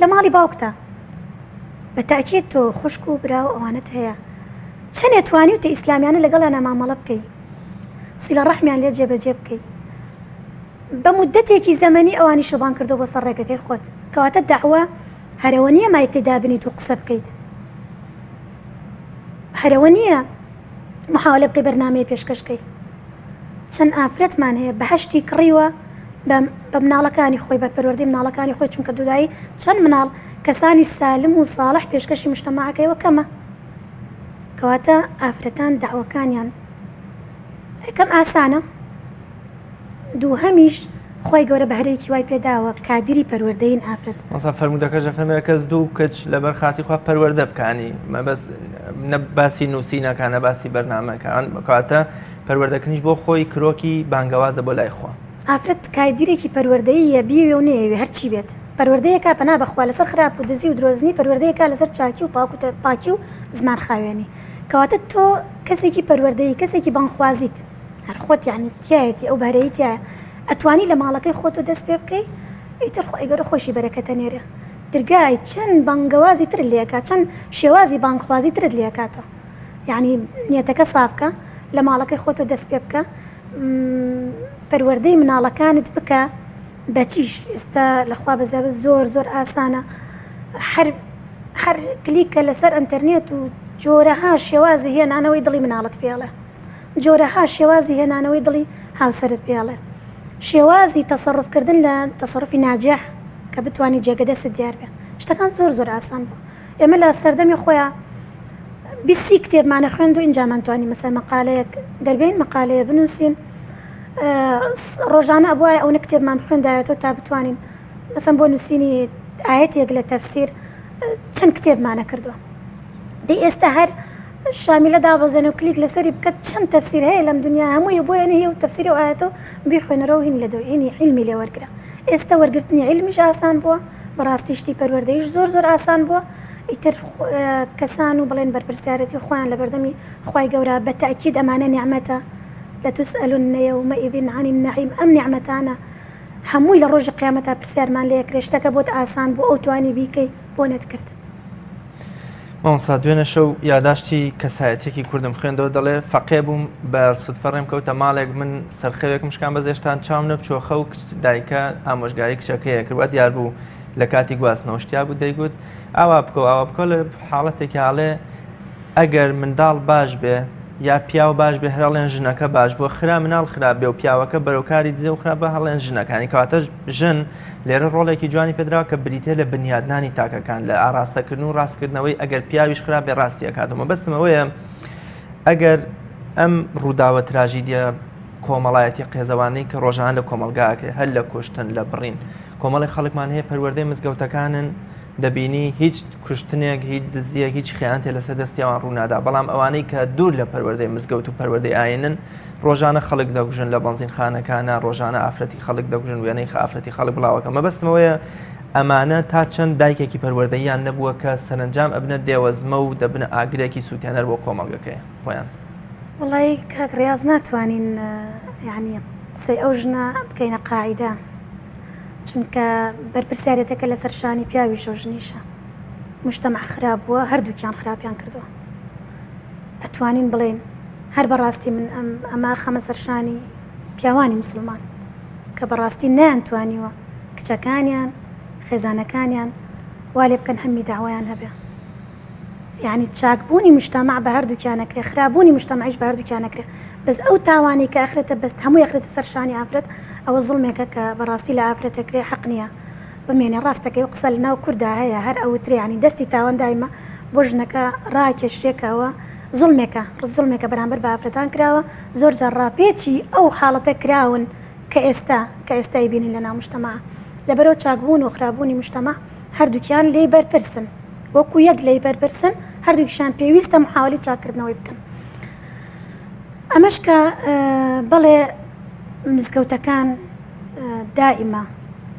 لە ماڵی باوکتا بە تاکیت تۆ خوشک و برا و ئەوانت هەیە چەنێ توانیوتە ئیسلامیانە لەگەڵیانا مامەڵە بکەی سیلە ڕەحمیان لێ جێبەجێ بکەی بە مدەتێکی زەمەنی ئەوانی شۆبان کردو بۆ سەر ڕێگەکەی خۆت کەواتە داوە هەرەوە نییە مایکەی دابنیت و قسە بکەیت هەرەوە نییە محاولە بکەی بەرنمەیە پێشکەشکەی چەند ئافرەتمان هەیە بەهشتی کڕیوە بە مناڵەکانی خۆی بە پەروەردەی مناڵەکانی خۆی چونکە دوودایی چەند مناڵ کەسانی سالم و ساڵح پێشکەشی مشتەماعەکەیەوە کەمە کەواتە ئافرەتان داوەکانیان یەکەم ئاسانە دووهەمیش خی گەورە بەهرەیەکی وای پێداوە کادری پەروەردەین ئافرەت مەسا فەرمودەکەش دەفەرمێ کەس دوو کچ لەبەر خاتی خوا پەروەردە بکانی مەبەست نە باسی نووسینەکان نە باسی بەرنامەکان کاتە پەروەردەکردنیش بۆ خۆی کرۆکی بانگەوازە بۆ لای خوا. ئافرەت کادیرێکی پەروەردەیی یە بیەوێ و نەیەوێ هەرچی بێت پەروەردەیەکا پەنا بەخوا لەسەر خراپ و دزی و درۆزنی پەروەردەیەکا لەسەر چاکی و پاک و پاکی و زمان خاوێنی کەواتە تۆ کەسێکی پەروەردەیی کەسێکی بانگخوازیت هەر خۆت یعنی تایەتی ئەو بەهرەی تایە ئەتوانی لە ماڵەکەی خۆتۆ دەست پێ بکەی ئیتر خۆی گەورە خۆشی بەرەکەتە نێرێ درگای چەند بانگەوازی ترت لێکا چەند شێوازی بانگخوازی ترت لێکاتەوە یعنی نیەتەکە سافکە لە ماڵەکەی خۆتۆ دەست پێ بکە پەروەردەی مناڵەکانت بکە بەچیش ئێستا لەخوا بەزیابە زۆر زۆر ئاسانە هەر هەر کلیکە لەسەر ئەتەرنێت و جۆرەها شێوازی هێنانەوەی دڵی مناڵت پێڵێ جۆرەها شێوازی هێنانەوەی دڵی هاوسەرت پێڵێ شێوازی تەسەڕفکردن لە تەسەڕفی ناجح کە بتانی جێگە دەست دیار بێ شتەکان زۆر زۆر ئاسان بوو ئێمە لە سەردەمی خۆیان بیسی کتێبمانە خوێند و ئینجامان توانی مەسەر مەقالەیەک دەربێین مەقالەیە بنووسین ڕۆژانە ئەبوایە ئەونە کتێبمان بخوێندایەتەوە تا بتوانین مەسەن بۆ نووسینی ئاەتێک لە تەفسیر چەند کتێبمانە کردووە دەی ئێستا هەر شامیلە دابەزێنە و کلیک لەسەری بکە چەند تەفسیر هەیە لەم دنیا هەمووی بۆیە هەیە و تەفسیری و ئاەتە و بیخوێنەرەوە هین لە دەوینی علمی لێ وەرگرە ئێستا وەرگرتنی علمیش ئاسان بووە بەڕاستی شتی پەروەردەیش زۆر زۆر ئاسان بووە ئیتر کەسان و بڵێن بەرپرسیارەتی خۆیان لە بەردەمی خوای گەورە بە تەئکید ئەمانە نیعمەتە لتسئلن یومئذ عن النعیم ئەم نیعمەتانە هەمووی لە ڕۆژی قیامەتا پرسیارمان لێ ئەکرێ شتەکە بۆت ئاسان بوو ئەو توانی بیکەی بۆ نەتکرد. مامۆستا دوێنێ شەو یاداشتی کەسایەتێکی کوردم خوێندەوە دەڵێ فەقێ بووم بە سودفە ڕێم کەوتە ماڵێک من سەرخەوێکم شکان بەس هێشتان چاوم نەبچووە خەو دایکە ئامۆژگاری کچەکەیە کرد وا دیار بوو لە کاتی گواستنەوە شتیا بوو دەیگوت ئاوا بکە و ئاوا بکە لە حاڵەتێکی ئاڵێ ئەگەر منداڵ باش بێ یا پیاو باش بێ هەرڵێن ژنەکە باش بووە خرا مناڵ خراپ بێ و پیاوەکە بەرەوکاری دزێ و خراپە هەڵێن ژنەکانی کەواتە ژن لێرە ڕۆڵێکی جوانی پێدراوە کە بریتە لە بنیادنانی تاکەکان لە ئاراستەکردن و ڕاستکردنەوەی ئەگەر پیاویش خراپ بێ ڕاستی ئەکاتەوە مەبەستمەوەیە ئەگەر ئەم ڕووداوە تراژیدیە کۆمەڵایەتی قێزەوانەی کە ڕۆژانە لە کۆمەڵگا ئەکرێ هەر لە کوشتن لە بڕین کۆمەڵی خەڵکمان هەیە پەروەردەی مزگەوتەکانن دەبینی هیچ کوشتنێک هیچ دزیەک هیچ خیانەتێ لەسەر دەستی ئەوان ڕوونادا بەڵام ئەوانەی کە دوور لە پەروەردەی مزگەوت و پەروەردەی ئاینن ڕۆژانە خەڵک دەگوژن لە بەنزینخانەکانە ڕۆژانە ئافرەتی خەڵک دەگوژن وێنەی ئافرەتی خەڵک بڵاوەکە مەبەستمەوەیە ئەمانە تا چەند دایکێکی پەروەردەیان نەبووە کە سەرنجام ئەبنە دێوەزمە و دەبنە ئاگرێکی سووتێنەر بۆ کۆمەڵگەکەی خۆیان. وەڵی کاک ڕاز ناتوانین یعنی قسەی ئەو ژنە بکەینە قاعیدە چونکە بەرپرسیارێتەکە لەسەر شانی پیاویشە و ژنیشە مجتەمع خراپ بووە هەردووکیان خراپیان کردووە ئەتوانین بڵێن هەر بەڕاستی من ئەم ئەمە خەمە سەرشانی پیاوانی مسلمان کە بەڕاستی نەیانتوانیوە کچەکانیان خێزانەکانیان وا لێ بکەن هەمی داوایان هەبێ یعنی چاکبوونی مجتەمع بە هەردووکیان ئەکرێ خراپبوونی مجتەمعیش بە هەردووکیان ئەکرێ بەس ئەو تاوانەی کە ئەخرێتە بەست هەمووی ئەخرێتە سەر شانی ئافرەت ئەوە زوڵمێکە کە بەڕاستی لە ئافرەت ئەکرێ حەق نییە بمێنێ ڕاستەکەی و قسە لەناو کوردا هەیە هەر ئەوترێ یعنی دەستی تاوان دایمە بۆ ژنەکە ڕاکێشرێ کە ئەوە زوڵمێکە زوڵمێکە بەرامبەر بە ئافرەتان کراوە زۆر جار ڕاپێچی ئەو حاڵەتە کراون کە ئێستا کە ئێستا بینین لە ناو مجتەمع لەبەرەوە چاکبوون و خراپبوونی مجتەمع هەردووکیان لێی بەرپرسن وەکو یەک لێی بەرپرسن هەردووکیشیان پێویستە محاولی چاککردنەوەی بکەن ئەمەش کە بەڵێ مزگەوتەکان دائیمە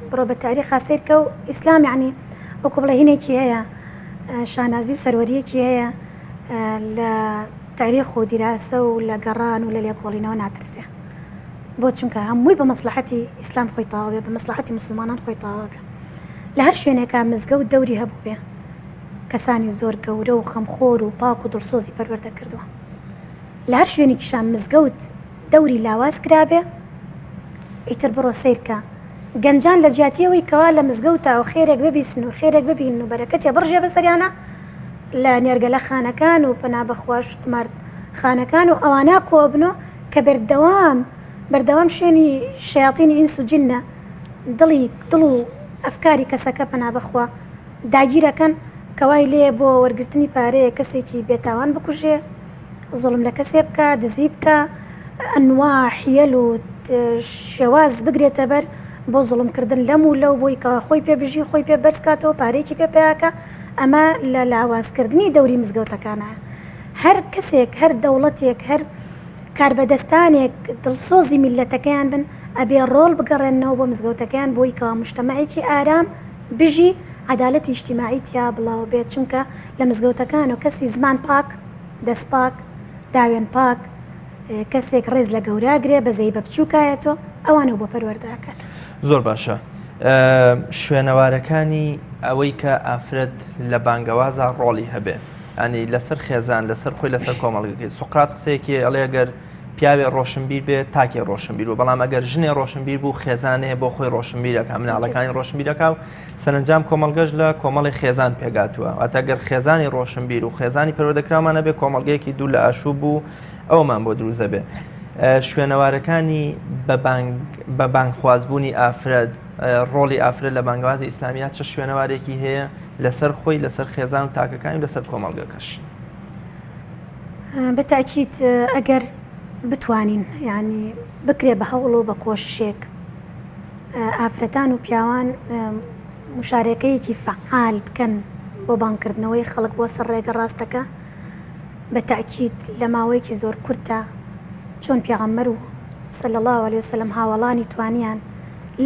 بڕۆ بە تاریخا سیرکە و ئیسلام یعنی وەکو بڵێ هینێکی هەیە شانازی و سەروەریەکی هەیە. لە تاریخ و دیراسە و لە گەڕان و لە لێکۆڵینەوە ناترسێ بۆ چونکە هەمووی بە مەسلحەتی ئیسلام خۆی تەواو بێ بە مەسلحەتی مسلمانان خۆی تەواو بێ لە هەر شوێنێکا مزگەوت دەوری هەبوو بێ کەسانی زۆر گەورە و خەمخۆر و پاک و دڵسۆزی پەروەردە کردووە لە هەر شوێنێکیشا مزگەوت دەوری لاواز کرابێ ئیتر بڕۆ سەیرکە گەنجان لە جیاتیەوەی کەوا لە مزگەوتا و خێرێک ببیسن و خێرێک ببین و بەرەکەتێ بڕژێ بەسەریانە لە نێرگەلە خانەکان و پەنا بەخواش قومار خانەکان و ئەوانە کۆبنۆ کە بەردەوام بەردەوام شوێنی شەیاتینی ئینس و جنە دڵی دڵ و ئەفکاری کەسەکە پەنا بەخوا داگیرەکەن کە وای لێیە بۆ وەرگرتنی پارەیەک کەسێکی بێتاوان بکوژێ، زوڵم لە کەسێ بکا، دزی بکا، ئەنوا حیەل و شێواز بگرێتە بەر بۆ زوڵم کردن لەم و لەو بۆی کە خۆی پێ بژی، خۆی پێ بەرز کاتەوە، پارەیەکی پێ پەیا کا، ئەمە لە لاوازکردنی دەوری مزگەوتەکانە. هەر کەسێک، هەر دەوڵەتێک، هەر کاربەدەستانێک دڵسۆزی میللەتەکەیان بن، ئەبێ ڕۆڵ بگەڕێننەوە بۆ مزگەوتەکەیان بۆی کەوا موجتەمەعێکی ئارام، بژی عەدالەتی ئیجتیماعی تیا بڵاو بێت چونکە لە مزگەوتەکان و کەسی زمان پاک دەست پاک داوێن پاک کەسێک ڕێز لە گەورە گرێ بەزەی بە بچووکایەتەوە ئەوانەوە بۆ پەروەردە ئەکات. زۆر باشە شوێنەوارەکانی ئەوەی کە ئافرەت لە بانگەوازا ڕۆڵی هەبێ ینی لەسەر خێزان لەسەر خۆی لەسەر کۆمەڵگەکەی سوقرات قسەیەکی ئەڵێ گەر پیاوێ ڕۆشنبیر بێ تاکێ ڕۆشنبیر بوو بەڵام ئەگەر ژنێ ڕۆشنبیر بوو خێزانێ بۆ خۆی ڕۆشنبیرەکە مناڵەکانی ڕۆشنبیرەکە و سەرنجام کۆمەڵگەش لە کۆمەڵی خێزان پێگاتووە واتە گەر خێزانی ڕۆشنبیر و خێزانی پەروەردەکراومان هەبێ کۆمەڵگەیەکی دوور لە ئاشوب و ئەومان بۆ دروست دەبێ شوێنەوارەکانی بە بانگخوازبوونی ئافرەت ڕۆڵی ئافرەت لە بانگوازی ئیسلامیە چ شوێنەوارێکی هەیە لەسەر خۆی لەسەر خێزان و تاکەکانی لەسەر کۆمەڵگەکەش. بە تاکید ئەگەر بتوانین یعنی بکرێ بە هەوڵ و بە کۆششێک ئافرەتان و پیاوان مشارەکەیەکی فعال بکەن بۆ بانگکردنەوەی خەڵک بۆ سەر ڕێگە ڕاستەکە بە تاکید لە ماوەیەکی زۆر کورتە چۆن پێغەمبەر و صلی الله علیه وسلم هاوەڵانی توانیان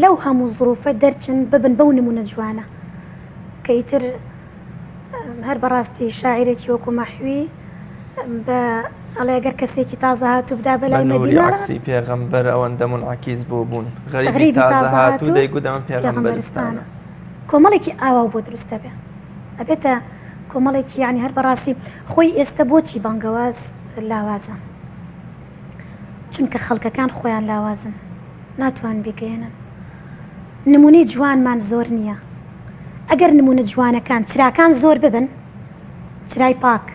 لەو هەموو زروفە دەرچن ببن بەو نمونە جوانە کە ئیتر هەر بەڕاستی شاعیرێکی وەکو مەحوی بە ئەڵێ گەر کەسێکی تازە هاتوو بدا بەلای مەدینە عەکسی پێغەمبەر ئەوەندە منعەکیس بۆ بوون غەریبی تازە هاتوو دەیگوت ئەمە پێغەمبەرستانە کۆمەڵێکی ئاوا بۆ دروستە بێ ئەبێتە کۆمەڵێکی یعنی هەر بەڕاستی خۆی ئێستا بۆچی بانگەواز لاوازە چونکە خەڵکەکان خۆیان لاوازن ناتوان بیگەیەنن نمونەی جوانمان زۆر نییە ئەگەر نمونە جوانەکان چراکان زۆر ببن چرای پاک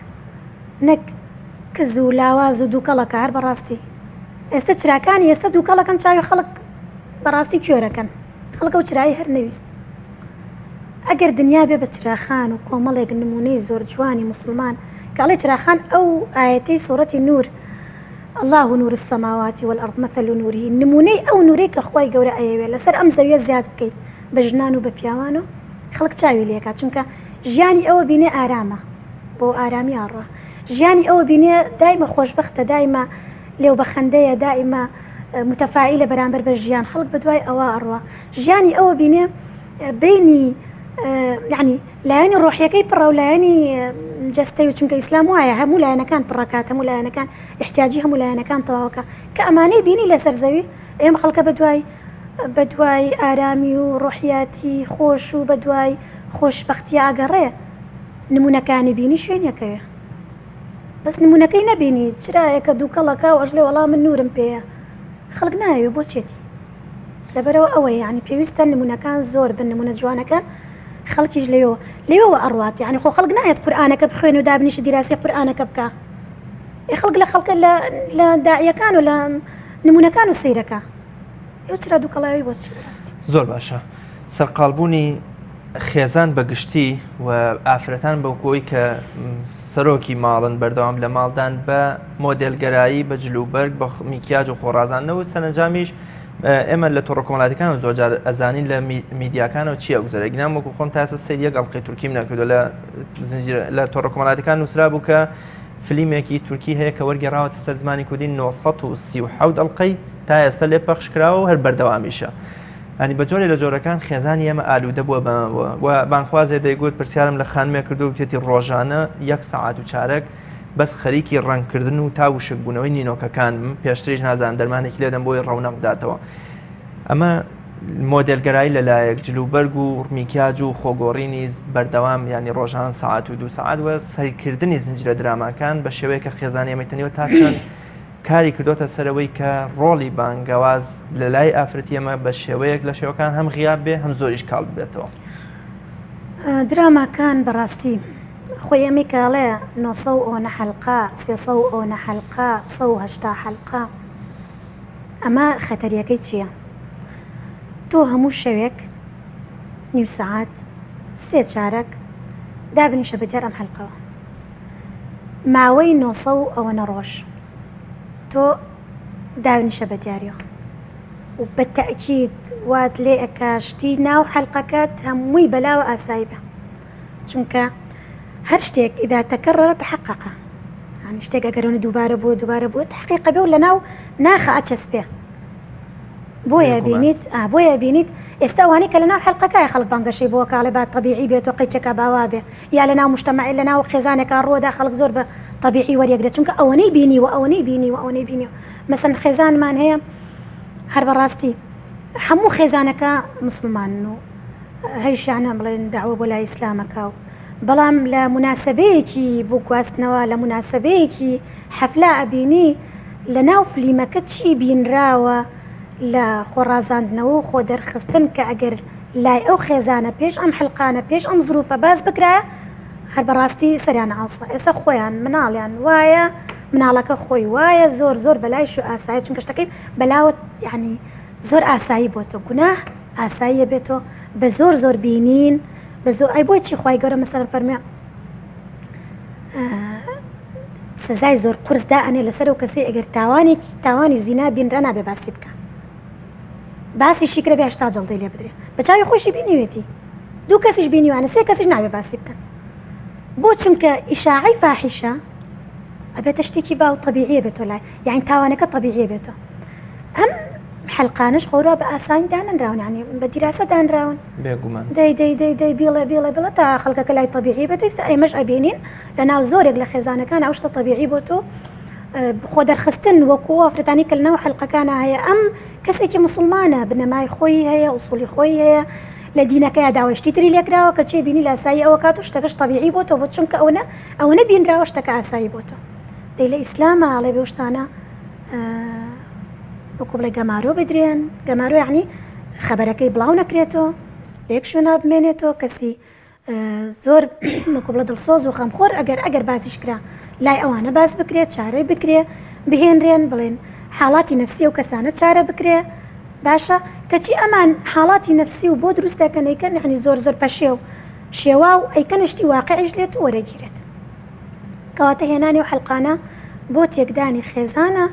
نەک کز و لاواز و دووکەڵەکە هەر بەڕاستی ئێستا چراکانی ئێستا دووکەڵەکەن چاوی خەڵک بەڕاستی کوێرەکەن خەڵک ئەو چرایی هەر نەویست ئەگەر دنیا بێ بە چراخان و کۆمەڵێک نمونەی زۆر جوانی مسلمان کاڵێ چراخان ئەو ئاەتەی سوڕەتی نور اللە نور السماوات والارض مثل نوره نمونەی ئەو نورەی کە خوای گەورە ئەیەوێ لەسەر ئەم زەویە زیاد بکەی بە ژنان و بە پیاوان و خەڵک چاوی لێکا چونکە ژیانی ئەوە بینێ ئارامە بۆ ئارامی ئاڕا ژیانی ئەوە بینێ دایمە خۆشببختە دایمە لێو بەخەندەیە دائیمە متەفاعیلە بەرامبەر بە ژیان خەڵک بە دوای ئەوە ئەڕوا ژیانی ئەوە بینێ بینی یعنی لایەنی ڕۆحیەکەی پڕە و لایەنی جەستەی و چونکە ئیسلام وایە هەموو لایەنەکان پڕەکات هەموو لایەنەکان احتیاجی هەموو لایەنەکان تەواوکە کە ئەمانەی بینی لەسەر زەوی ئێمە خەڵکە بە دوای بە دوای ئارامی و ڕۆحیاتی خۆش و بە دوای خۆشببختی ئاگەڕێ نمونەکانی بینی شوێنەکەوێ بەس نمونەکەی نەبینی چرایەکە دووکەڵەکە و ئەژلێ وەڵام من نورم پێیە خەڵک ناوێ بۆ چێتی لەبەرەوە ئەوەیە یانی پێویستە نمونەکان زۆر بن نمونە جوانەکان خەڵکیش لەوێوە لەوێوە ئەڕوات یعنی خۆ خەڵک نایەت قورئانەکە بخوێن و دابنیشی دیراسی قورئانەکە بکە ئێ خەڵک لە خەڵکە لە لە داعیەکان و لە نمونەکان و سەیرەکە ئێ چرا دووکەڵاوی بۆ چی بەڕاستی زۆر باشە سەرقاڵبوونی خێزان بە گشتی و ئافرەتان بەوکۆی کە سەرۆکی ماڵن بەردەوام لە ماڵدان بە مۆدێلگەرایی بە جلوبەرگ بە میکیاج و خۆڕازاندنەوە سەرەنجامیش ئێمە لە تۆڕە کۆمەڵاتەکان زۆرجار ئەزانین لە میدیاکانەوە چیە گوزەرە گنام وەکو خۆم تاسە سەیر یەک ئەڵقەی تورکیم نەکردو لە لە تۆڕە کۆمەڵاتەکان نووسرا بوو کە فلیمێکی تورکی هەیە کە وەرگێڕاوەتە سەر زمانی کوردی 937 ئەڵقەی تا ئێستا لێ پەخش کراوە و هەر بەردەوامیشە. ئەنی بە جۆرێ لە جۆرەکان خێزانی ئێمە ئالوودە بووە بەمەوە و بانخوازێ دەیگوت پرسیارم لە خانمێک کردو وتێتی ڕۆژانە یەک سەعات و چارەک. بەس خەریکی ڕەنگکردن و تا وشکبوونەوەی نینۆکەکانم، پێشتریش نازانم دەرمانێکی لێدەم بۆی ڕەونەق بداتەوە. ئەمە مۆدێلگەرایی لەلایەک، جلوبەرگ و میکیاج و خۆگۆڕینی بەردەوام یانی ڕۆژان سەعات و دوو سەعات و سەیرکردنی زنجیرە دراماکان بە شێوەیەک کە خێزانی ئێمەی تەنیوە تا چەند کاری کردۆتە سەرەوەی کە ڕۆڵی بانگەواز لە لای ئافرەتی ئێمە بە شێوەیەک لە شێوەکان هەم غیاب بێ هەم زۆریش کاڵ ببێتەوە. دراماکان بەڕاستی خۆی ئەمەی کە ئەڵێ نۆسە و ئەوەنە حەلقە سێسە و ئەوەنە حەلقە 180 حەلقە ئەمە خەتەریەکەی چییە؟ تۆ هەموو شەوێک نیو سەعات سێ چارەک دابنیشە بە دیار ئەم حەلقەوە ماوەی نۆسە و ئەوەنە ڕۆژ تۆ داونیشە بە دیاریەوە و بە تەئکید وات لێ ئەکا شتی ناو حەلقەکەت هەمووی بەلاوە ئاسایی بە چونکە هەر شتێک ئیدا تەکەڕەرە تحققە یعنی شتێک ئەگەرەوە دووبارە بووە دووبارە بووە تحقیقە بێ و لەناو ناخە ئەچەسپێ بۆیە بینیت بۆیە بینیت ئێستا ئەوانەی کە لەناو حەلقەکای خەڵک بانگەشەی بۆ کاڵێ با تەبیعی بێت و قەیچەکە باوا بێ یا لەناو مجتەمەع لەناو خێزانێکا ڕووەدا خەڵک زۆر بە تەبیعی وەریەگرێت چونکە ئەوەنەی بینیوە ئەوەنەی بینیوە ئەوەنەی بینیوە مەسەن خێزانمان هەیە هەر بەڕاستی هەموو خێزانەکە مسلمانن و هەیشانە بڵێن داوە بۆ لای ئیسلامەکە و بەڵام لە مناسبەیەکی بۆ گواستنەوە لە مناسبەیەکی حەفلا ئەبینی لە ناو فلیمەکە چی بینراوە لە خۆڕازاندنەوە و خۆ دەرخستن کە ئەگەر لای ئەو خێزانە پێش ئەم حلقانە پێش ئەم زروفە باس بکرایە هەر بەڕاستی سەریان ئاوسا ئێستا خۆیان مناڵیان وایە مناڵەکە خۆی وایە زۆر زۆر بەلای شو ئاسایی چونکە شتەکەی بەلاوە یعنی زۆر ئاسایی بۆتە گوناه ئاساییە بێتۆ بە زۆر زۆر بینین بە زۆر ئەی بۆچی خوای گەورە مەسەلەن فەرموێ سزای زۆر قورس دا ئەنێ لەسەر ئەو کەسەی ئەگەر تاوانێکی تاوانی زینا بینرا نابێ باسی بکە باسی شیکرە بێ هەشتا جەڵدەی لێ بدرێ بە چاوی خۆشی بینیوێتی دوو کەسیش بینیوانە سێ کەسیش نابێ باسی بکەن بۆ چونکە ئیشاعی فاحیشە ئەبێتە شتێکی باو طبیعیە بێتۆ لای یعنی تاوانەکە طبیعیە بێتۆ ئەم حەلقانەش خۆرا بە ئاسانی دانەنراون یعنی بە دیراسە دانراون بێگومان دەی دەی دەی دەی بیڵێ بیڵێ بڵێ تا خەڵکەکە لای طبیعی بێت ئێستا ئێمەش ئەبینین لە ناو زۆرێک لە خێزانەکان ئەو شتە طبیعی بۆ تۆ خۆ دەرخستن وەکو ئافرەتانی کە لەناو حەلقەکانە هەیە ئەم کەسێکی مسلمانە بنەمای خۆی هەیە ئوسولی خۆی هەیە لە دینەکەی داوای شتی تری لێکراوە کە چێ بینی لاسایی ئەوە کات و شتەکەش طبیعی بۆ تۆ بۆ چونکە ئەوەنە ئەوەنە بینراوە شتەکە ئاسایی بۆ تۆ دەی لە ئیسلامە ئەڵێ بێ شتانە وەکو بڵێ گەمارۆ بدرێن گەمارۆ یعنی خەبەرەکەی بڵاو نەکرێتەوە لە یەک شوێنا بمێنێتەوە کەسی زۆر وەکو بڵێ دڵسۆز و خەمخۆر ئەگەر ئەگەر باسیش کرا لای ئەوانە باس بکرێت چارەی بکرێ بهێنرێن بڵێن حاڵاتی نفسی و کەسانە چارە بکرێ باشە کەچی ئەمان حاڵاتی نفسی و بۆ دروست دەکەن ئەیکەن یعنی زۆر زۆر پەشێو شێوا و ئەیکەنە شتی واقعیش لێت و وەرەگیرێت کەواتە هێنانی و حەلقانە بۆ تێکدانی خێزانە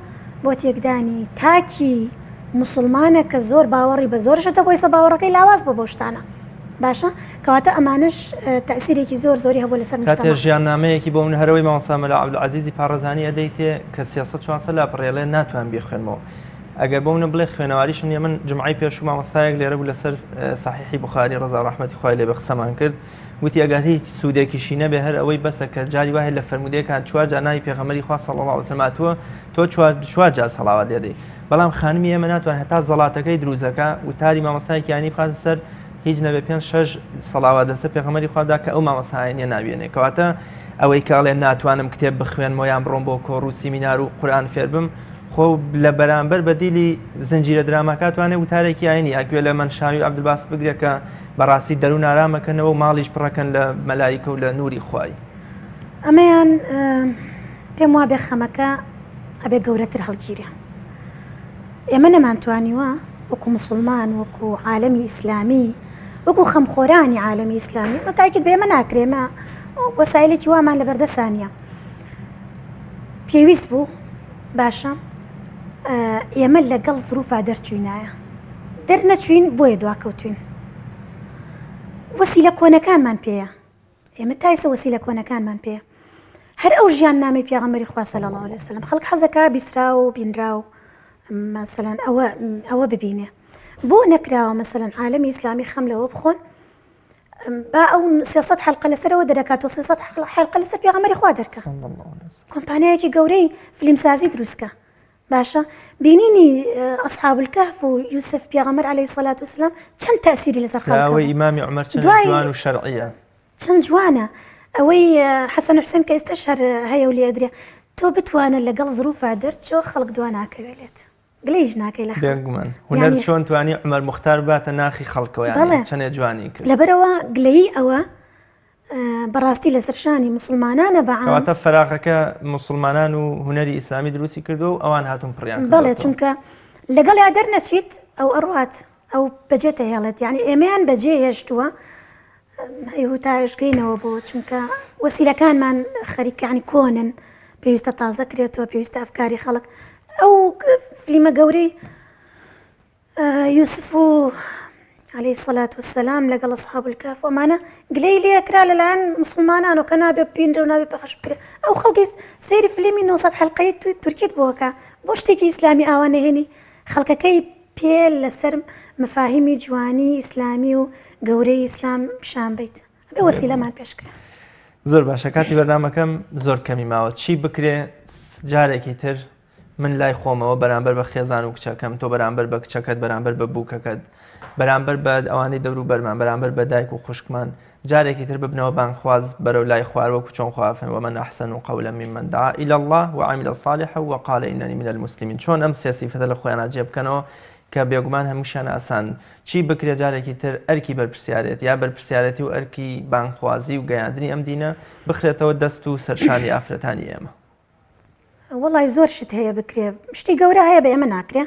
بۆ تێکدانی تاکی موسڵمانە کە زۆر باوەڕی بە زۆر شتە بۆیسە باوەڕەکەی لاواز بۆ بەو شتانە باشە کەواتە ئەمانەش تەسیرێکی زۆر زۆری هەبوو لەسەر کاتێ ژیاننامەیەکی بۆ من هەرەوەی مامۆستا مەلا عەبدولعەزیزی پاڕەزانی ئەدەیتێ کە 300 400 لاپەڕەیە ناتوان بیخوێنمەوە ئەگەر بۆ منە بڵێ خوێنەواریشم نییە من جمعەی پێشوو مامۆستایەک لێرە بوو لەسەر سەحیحی بوخاری ڕەزا ڕەحمەتی خوای لێ بێ قسەمان کرد وتی ئەگەر هیچ سوودێکیشی نەبێ هەر ئەوەی بەسە کە جاری وایە لە فەرموودەیەکان چوار جار ناوی پێغەمبەری خوا صلی الله علیه وسلم هاتووە تۆ چوار چوار جار سەڵاوات لێ دەی بەڵام خانمی ئێمە ناتوان هەتا زەڵاتەکەی دروزەکە وتاری مامۆستایەکی ئاینی بخاتە سەر هیچ نەبێ پێنج شەش سەڵاوات لەسەر پێغەمبەری خوادا کە ئەو مامۆستا ئاینیە ناویێنێ کەواتە ئەوەی کە ئەڵێ ناتوانم کتێب بخوێنمەوە یان بڕۆم بۆ کۆڕ و سیمینار و قورئان فێربم خۆ لە بەرامبەر بەدیلی زنجیرە دراماکە توانێ وتارێکی ئاینی یا گوێ لە مەنشاوی و عەبدولباست بگرێ کە بەڕاستی دەروون ئارامەکەنەوە و ماڵیش پڕەکەن لە مەلایکە و لە نوری خوای. ئەمەیان پێم وابێ خەمەکە ئەبێ گەورەتر هەڵگیرێ. ئێمە نەمانتوانیوە وەکو مسوڵمان وەکو عالەمی ئیسلامی وەکو خەمخۆرانی عالەمی ئیسلامی بە تاکید بە ئێمە ناکرێ ئێمە وەسایلێکی وامان لەبەردەسا نییە. پێویست بوو باشە ئێمە لەگەڵ زروفا دەرچوینایە دەرنەچوین بۆیە دواکەوتوین وەسیلە کۆنەکانمان پێیە ئێمە تایسە وەسیلە کۆنەکانمان پێیە هەر ئەو ژیان نامی پێغەمبەری خوا صلی الله علیه وسلم خەڵک حەزەکە بیسرا و بینرا و مەسەلەن ئەوە ئەوە ببینێ بۆ نەکراوە مەسەلەن عالەمی ئیسلامی خەم لەوە بخۆن. با ئەو 300 حلقە لەسەرەوە دەرەکات و 300 حلقە لەسەر پێغەمبەری خوا دەرکە کۆمپانیایەکی گەورەی فلیمسازی دروستکە باشە بینینی ئەصحاب الكهف و یوسف پێغەمبەر علیه الصلاة والسلام چەند تەسیری لەسەر خەڵک ئەوەی ئیمامی عمر چەند جوان و شەرعیە چەند جوانە ئەوەی حەسەن حوسێن کە ئێستا شەر هەیە و لێدرێ تۆ بتوانە لەگەڵ زروفا دەرچۆ خەڵک دوا ناکەوێت گلەیش ناکەی لە بێگومان هونەر چۆن توانی عمر مختار باتە ناخی خەڵکەوە بەڵێ چەندێ جوانی کرد لەبەرەوە گلەیی ئەوە بەڕاستی لەسەر شانی مسلمانانە بە واتە فەراغەکە مسلمانان و هونەری ئیسلامی دروستی کردو و ئەوان هاتون پڕیان بەڵێ چونکە لەگەڵ یا دەرنەچیت ئەو ئەڕوات ئەو بەجێتە هێڵێت یعنی ئێمەیان بەجێ هێشتووە هوتاژگەینەوە بۆ چونکە وەسیلەکانمان خەریکانی کۆنن پێویستە تازە کرێتەوە پێویستە ئەفکاری خەڵک ئەو فلیمە گەورەی یوسف و علیه الصلاة والسلام لەگەڵ اصحاب الکهف ئەمانە گلەی لێکرا لەلایەن مسلمانانەوە کە نابێ بینرێ و نابێ پەخش بکرێ ئەو خەڵکی سەیری فلیمی 900 حلقەی تورکیت بۆکە بۆ شتێکی ئیسلامی ئاوا نەهێنی خەڵکەکەی پێ لەسەر مفاهیمی جوانی ئیسلامی و گەورەی ئیسلام پیشان بیت ئەبێ وەسیلەمان پێشکرا زۆر باشە کاتی بەرنمەکەم زۆر کەمی ماوە چی بکرێ جارێکی تر من لای خۆمەوە بەرامبەر بە خێزان و کچەکەم تۆ بەرامبەر بە کچەکەت بەرامبەر بە بووکەکەت بەرامبەر بە ئەوانەی دەورو بەرمان بەرامبەر بە دایک و خوشکمان جارێکی تر ببنەوە بانگخواز بەرەو لای خوار وەکو چۆن خوا فەرمووی ومن احسن قولا ممن دعا الى الله وعمل صالحا وقال انني من المسلمین چۆن ئەم سێ سیفەتە لە خۆیانا جێ بکەنەوە کە بێگومان هەمووشیان ئاسان چی بکرێ جارێکی تر ئەرکی بەرپرسیارێت یا بەرپرسیارەتی و ئەرکی بانگخوازی و گەیاندنی ئەم دینە بخرێتەوە دەست و سەرشانی ئافرەتانی ئێمە. وەڵای زۆر شت هەیە بکرێ شتی گەورە هەیە بە ئێمە ناکرێ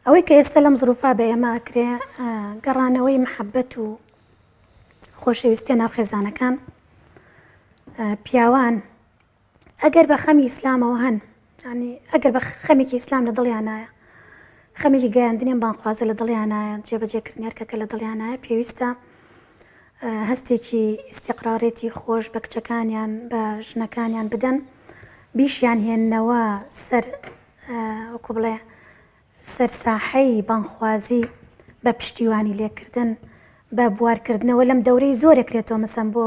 ئەوەی کە ئێستا لەم زروفا بە ئێمە ئەکرێ گەڕانەوەی محەبەت و خۆشەویستیە ناو خێزانەکان پیاوان ئەگەر بە خەمی ئیسلامەوە هەن ینی ئەگەر بە خەمێکی ئیسلام لە دڵیانایە خەمێکی گەیاندنیان بانخوازە لە دڵیانایە جێبەجێکردنی ئەرکەکە لە دڵیانایە پێویستە هەستێکی ئیستیقرارێتی خۆش بە کچەکانیان بە ژنەکانیان بدەن بیشیان هێننەوە سەر وەکو بڵێ سەر ساحەی بانگخوازی بە پشتیوانی لێکردن بە بوارکردنەوە لەم دەورەی زۆرەکرێتەوە مەسەن بۆ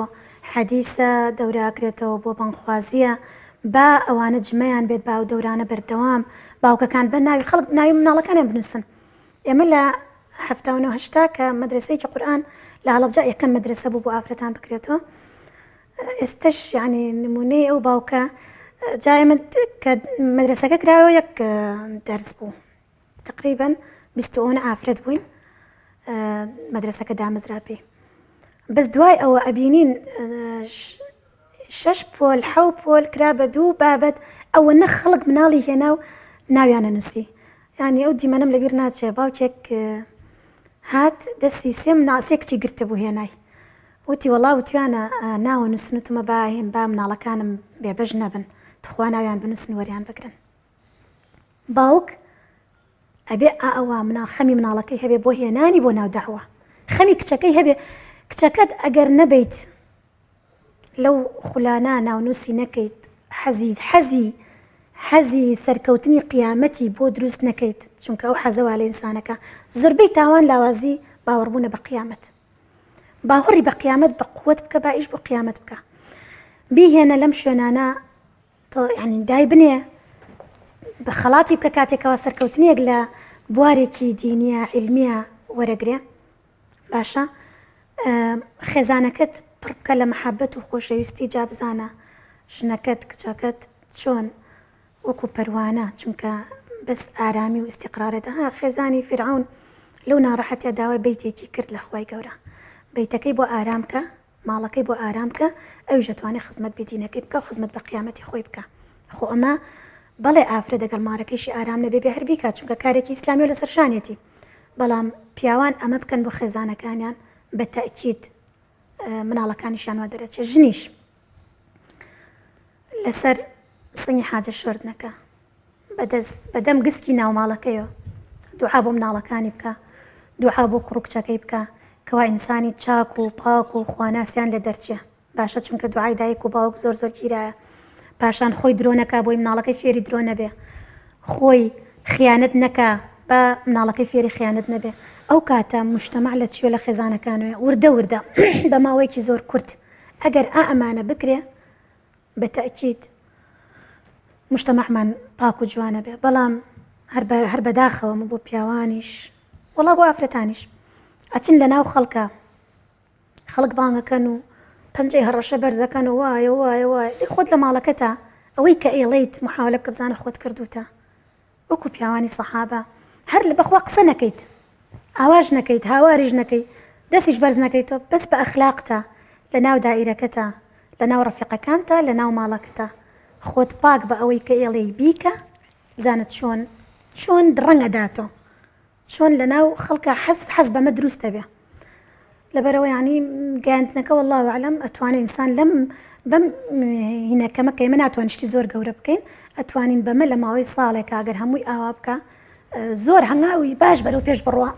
حەدیسە دەوراکرێتەوە بۆ بانگخوازیە با ئەوانە جمەیان بێت با ئەو دەورانە بەردەوام باوکەکان بە ناوی خەڵک ناوی مناڵەکانیان بنووسن ئێمە لە 79 هەشتا کە مەدرسەیەکی قورئان لە هەڵەبجە یەکەم مەدرسە بوو بۆ ئافرەتان بکرێتەوە ئێستش یعنی نمونەی ئەو باوکە جا ئێمە کە مەدرسەکە کراوە یەک دەرس بوو تقریبا 29 ئافرەت بووین مەدرسەکە دامەزرا پێی بەس دوای ئەوە ئەبینین شەش پۆل حەو پۆل کرا بە دوو بابەت ئەوە نە خەڵک مناڵی هێنا و ناویانە نووسی یعنی ئەو دیمەنم لەبیر ناچێ باوکێک هات دەستی سێ مناسێ کچی گرتبوو هێنای وتی وەڵا وتویانە ناوە نووسن وتمە با هێن با مناڵەکانم بێبەش نەبن تخوا ناویان بنووسن وەریان بگرن باوک ئەبێ ئاوا مناڵ خەمی مناڵەکەی هەبێ بۆ هێنانی بۆ ناو داوە خەمی کچەکەی هەبێ کچەکەت ئەگەر نەبیت لەو خولانە ناونووسی نەکەیت حەزی حەزی حەزی سەرکەوتنی قیامەتی بۆ دروست نەکەیت چونکە ئەو حەزەوا لە ئینسانەکە زۆربەی تاوان لاوازی باوەڕبوونە بە قیامەت باوەڕی بە قیامەت بە قوت بکە با ئیش بۆ قیامەت بکە بیهێنە لەم شوێنانە ینی دای بنێ بە خەڵاتی بکە کاتێکەوە سەرکەوتنێک لە بوارێکی دینیە علمیە وەرەگرێ باشە خێزانەکەت پڕ بکە لە محەبەت و خۆشەویستی جا بزانە ژنەکەت کچەکەت چۆن وەکو پەروانە چونکە بەس ئارامی و ئیستیقرارێت ها خێزانی فیرعەون لەو ناڕەحەتیا داوای بەیتێکی کرد لە خوای گەورە بەیتەکەی بۆ ئارام کە ماڵەکەی بۆ ئارام کە ئەویش دەتوانێت خزمەت بە دینەکەی بکە و خزمەت بە قیامەتی خۆی بکە خۆ ئەمە بەڵێ ئافرەت دەگەڵ مارەکەیشی ئارام نەبێ بێ هەر بیکات چونکە کارێکی ئیسلامی و لەسەر شانێتی بەڵام پیاوان ئەمە بکەن بۆ خێزانەکانیان بە تەئکید مناڵەکانیشیان وا دەرەچێت ژنیش لەسەر سنگی حاجە شۆردنەکە بەدەست بەدەم گسکی ناوماڵەکەیەوە دوعا بۆ مناڵەکانی بکە دوعا بۆ کوڕ کچەکەی بکە کەوا ئینسانی چاک و پاک و خواناسیان لە دەرچێ باشە چونکە دوعای دایک و باوک زۆر زۆر گیرایە پاشان خۆی درۆ نەکا بۆی مناڵەکەی فێری درۆ نەبێ خۆی خیانەت نەکا با مناڵەکەی فێری خیانەت نەبێ. ئەو کاتە مجتەمع لە چیە لە خێزانەکانوێ وردە وردە بە ماوەیەکی زۆر کورت ئەگەر ئا ئەمانە بکرێ بە تەئکید مجتەمعمان پاک و جوانە بێ بەڵام هەر بە هەر بەداخەوە بۆ پیاوانیش وەڵا بۆ ئافرەتانیش ئەچن لە ناو خەڵکە خەڵک بانگەکەن و پەنجەی هەڕەشە بەرزەکەن و وایە وایە وایە دەی خۆت لە ماڵەکەتا ئەوەی کە ئێڵێیت محاولە بکە بزانە خۆت کردوتە وەکو پیاوانی سەحابە هەر لە بەخوا قسە نەکەیت ئاواش نەکەیت هاواریش نەکەی دەستیش بەرز نەکەیتەوە بەس بە ئەخلاقتە لە ناو دائیرەکەتە لە ناو ڕەفیقەکانتە لە ناو ماڵەکەتە خۆت پاک بە ئەوەی کە ئێڵێی بیکە بزانە چۆن چۆن ڕەنگ ئەداتۆ چۆن لەناو خەڵکا حەز حەز بەمە دروست دەبێ لەبەرەوە یعنی گەیاندنەکە والله اعلم ئەتوانێ ئینسان لەم بەم هینەکەمە کە ئێمە ناتوانین شتی زۆر گەورە بکەین ئەتوانین بەمە لە ماوەی ساڵێک ئەگەر هەمووی ئاوا بکە زۆر هەنگاوی باش بەرەو پێش بڕوا.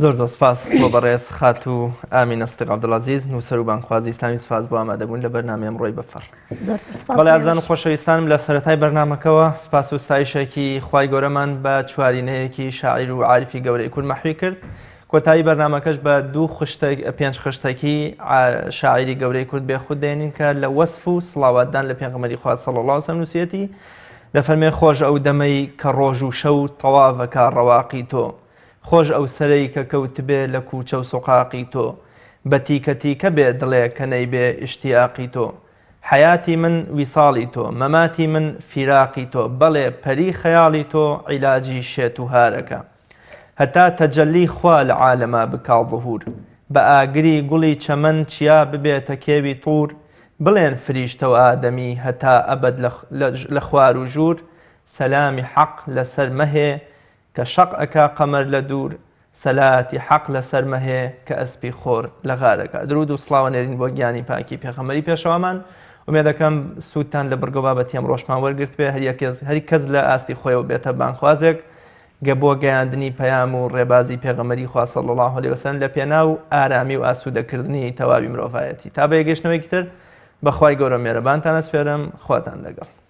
زۆر زۆر سپاس بۆ بەڕێز خاتوو ئامینە سدیق عەبدولعەزیز نووسەر و بانگخوازی ئیسلامی سپاس بۆ ئامادەبوون لە بەرنامەی ئەمڕۆی بەفەڕ. زۆر زۆر سپاس بەڵێ ئازیزان و خۆشەویستانم لە سەرەتای بەرنامەکەوە سپاس و ستایشێکی خوای گەورەمان بە چوارینەیەکی شاعیر و عارفی گەورەی کورد مەحوی کرد کۆتایی بەرنامەکەش بە دوو خشتەک پێنج خشتەکی شاعیری گەورەی کورد بێخود دێنین کە لە وەسف و سڵاواتدان لە پێغەمبەری خوا صلی الله علیه و سلم نووسیەتی دەفەرمێ خۆش ئەو دەمەی کە ڕۆژ و شەو تەواڤەکا ڕەواقی تۆ خۆش ئەو سەرەی کە کەوتبێ لە کوچە و سوقاقی تۆ بە تیکە تیکە بێ دڵێ کە نەیبێ ئیشتیاقی تۆ حەیاتی من ویساڵی تۆ مەماتی من فیراقی تۆ بەڵێ پەری خەیاڵی تۆ عیلاجی شێت و هارەکە هەتا تەجەلی خوا لە عالەما بکا ظهور بە ئاگری گوڵی چەمەن چیا ببێتە کێوی طور بڵێن فریشتە و ئادەمی هەتا ئەبەد لە خوار و ژوور سەلامی حەق لەسەر مەهێ کە شەق ئەکا قەمەر لە دوور سەلاتی حەق لەسەر مەهێ کە ئەسپی خۆر لە غارەکا درود و سڵاو ئەنێرین بۆ گیانی پاکی پێغەمبەری پێشەوامان ئومێدەکەم سوودتان لە بڕگە و بابەتی ئەمڕۆشمان وەرگرتبێ هەر کەس لە ئاستی خۆیەوە بێتە بانگخوازێک گە بۆ گەیاندنی پەیام و ڕێبازی پێغەمبەری خوا صلی اللە علیه وسلم لە پێناو ئارامی و ئاسوودەکردنی تەواوی مرۆڤایەتی تا بە یەکگەیشتنەوەیەکی تر بەخوای گەورە مێرەبانتان ئەسپێرم خواتان لەگەڵ.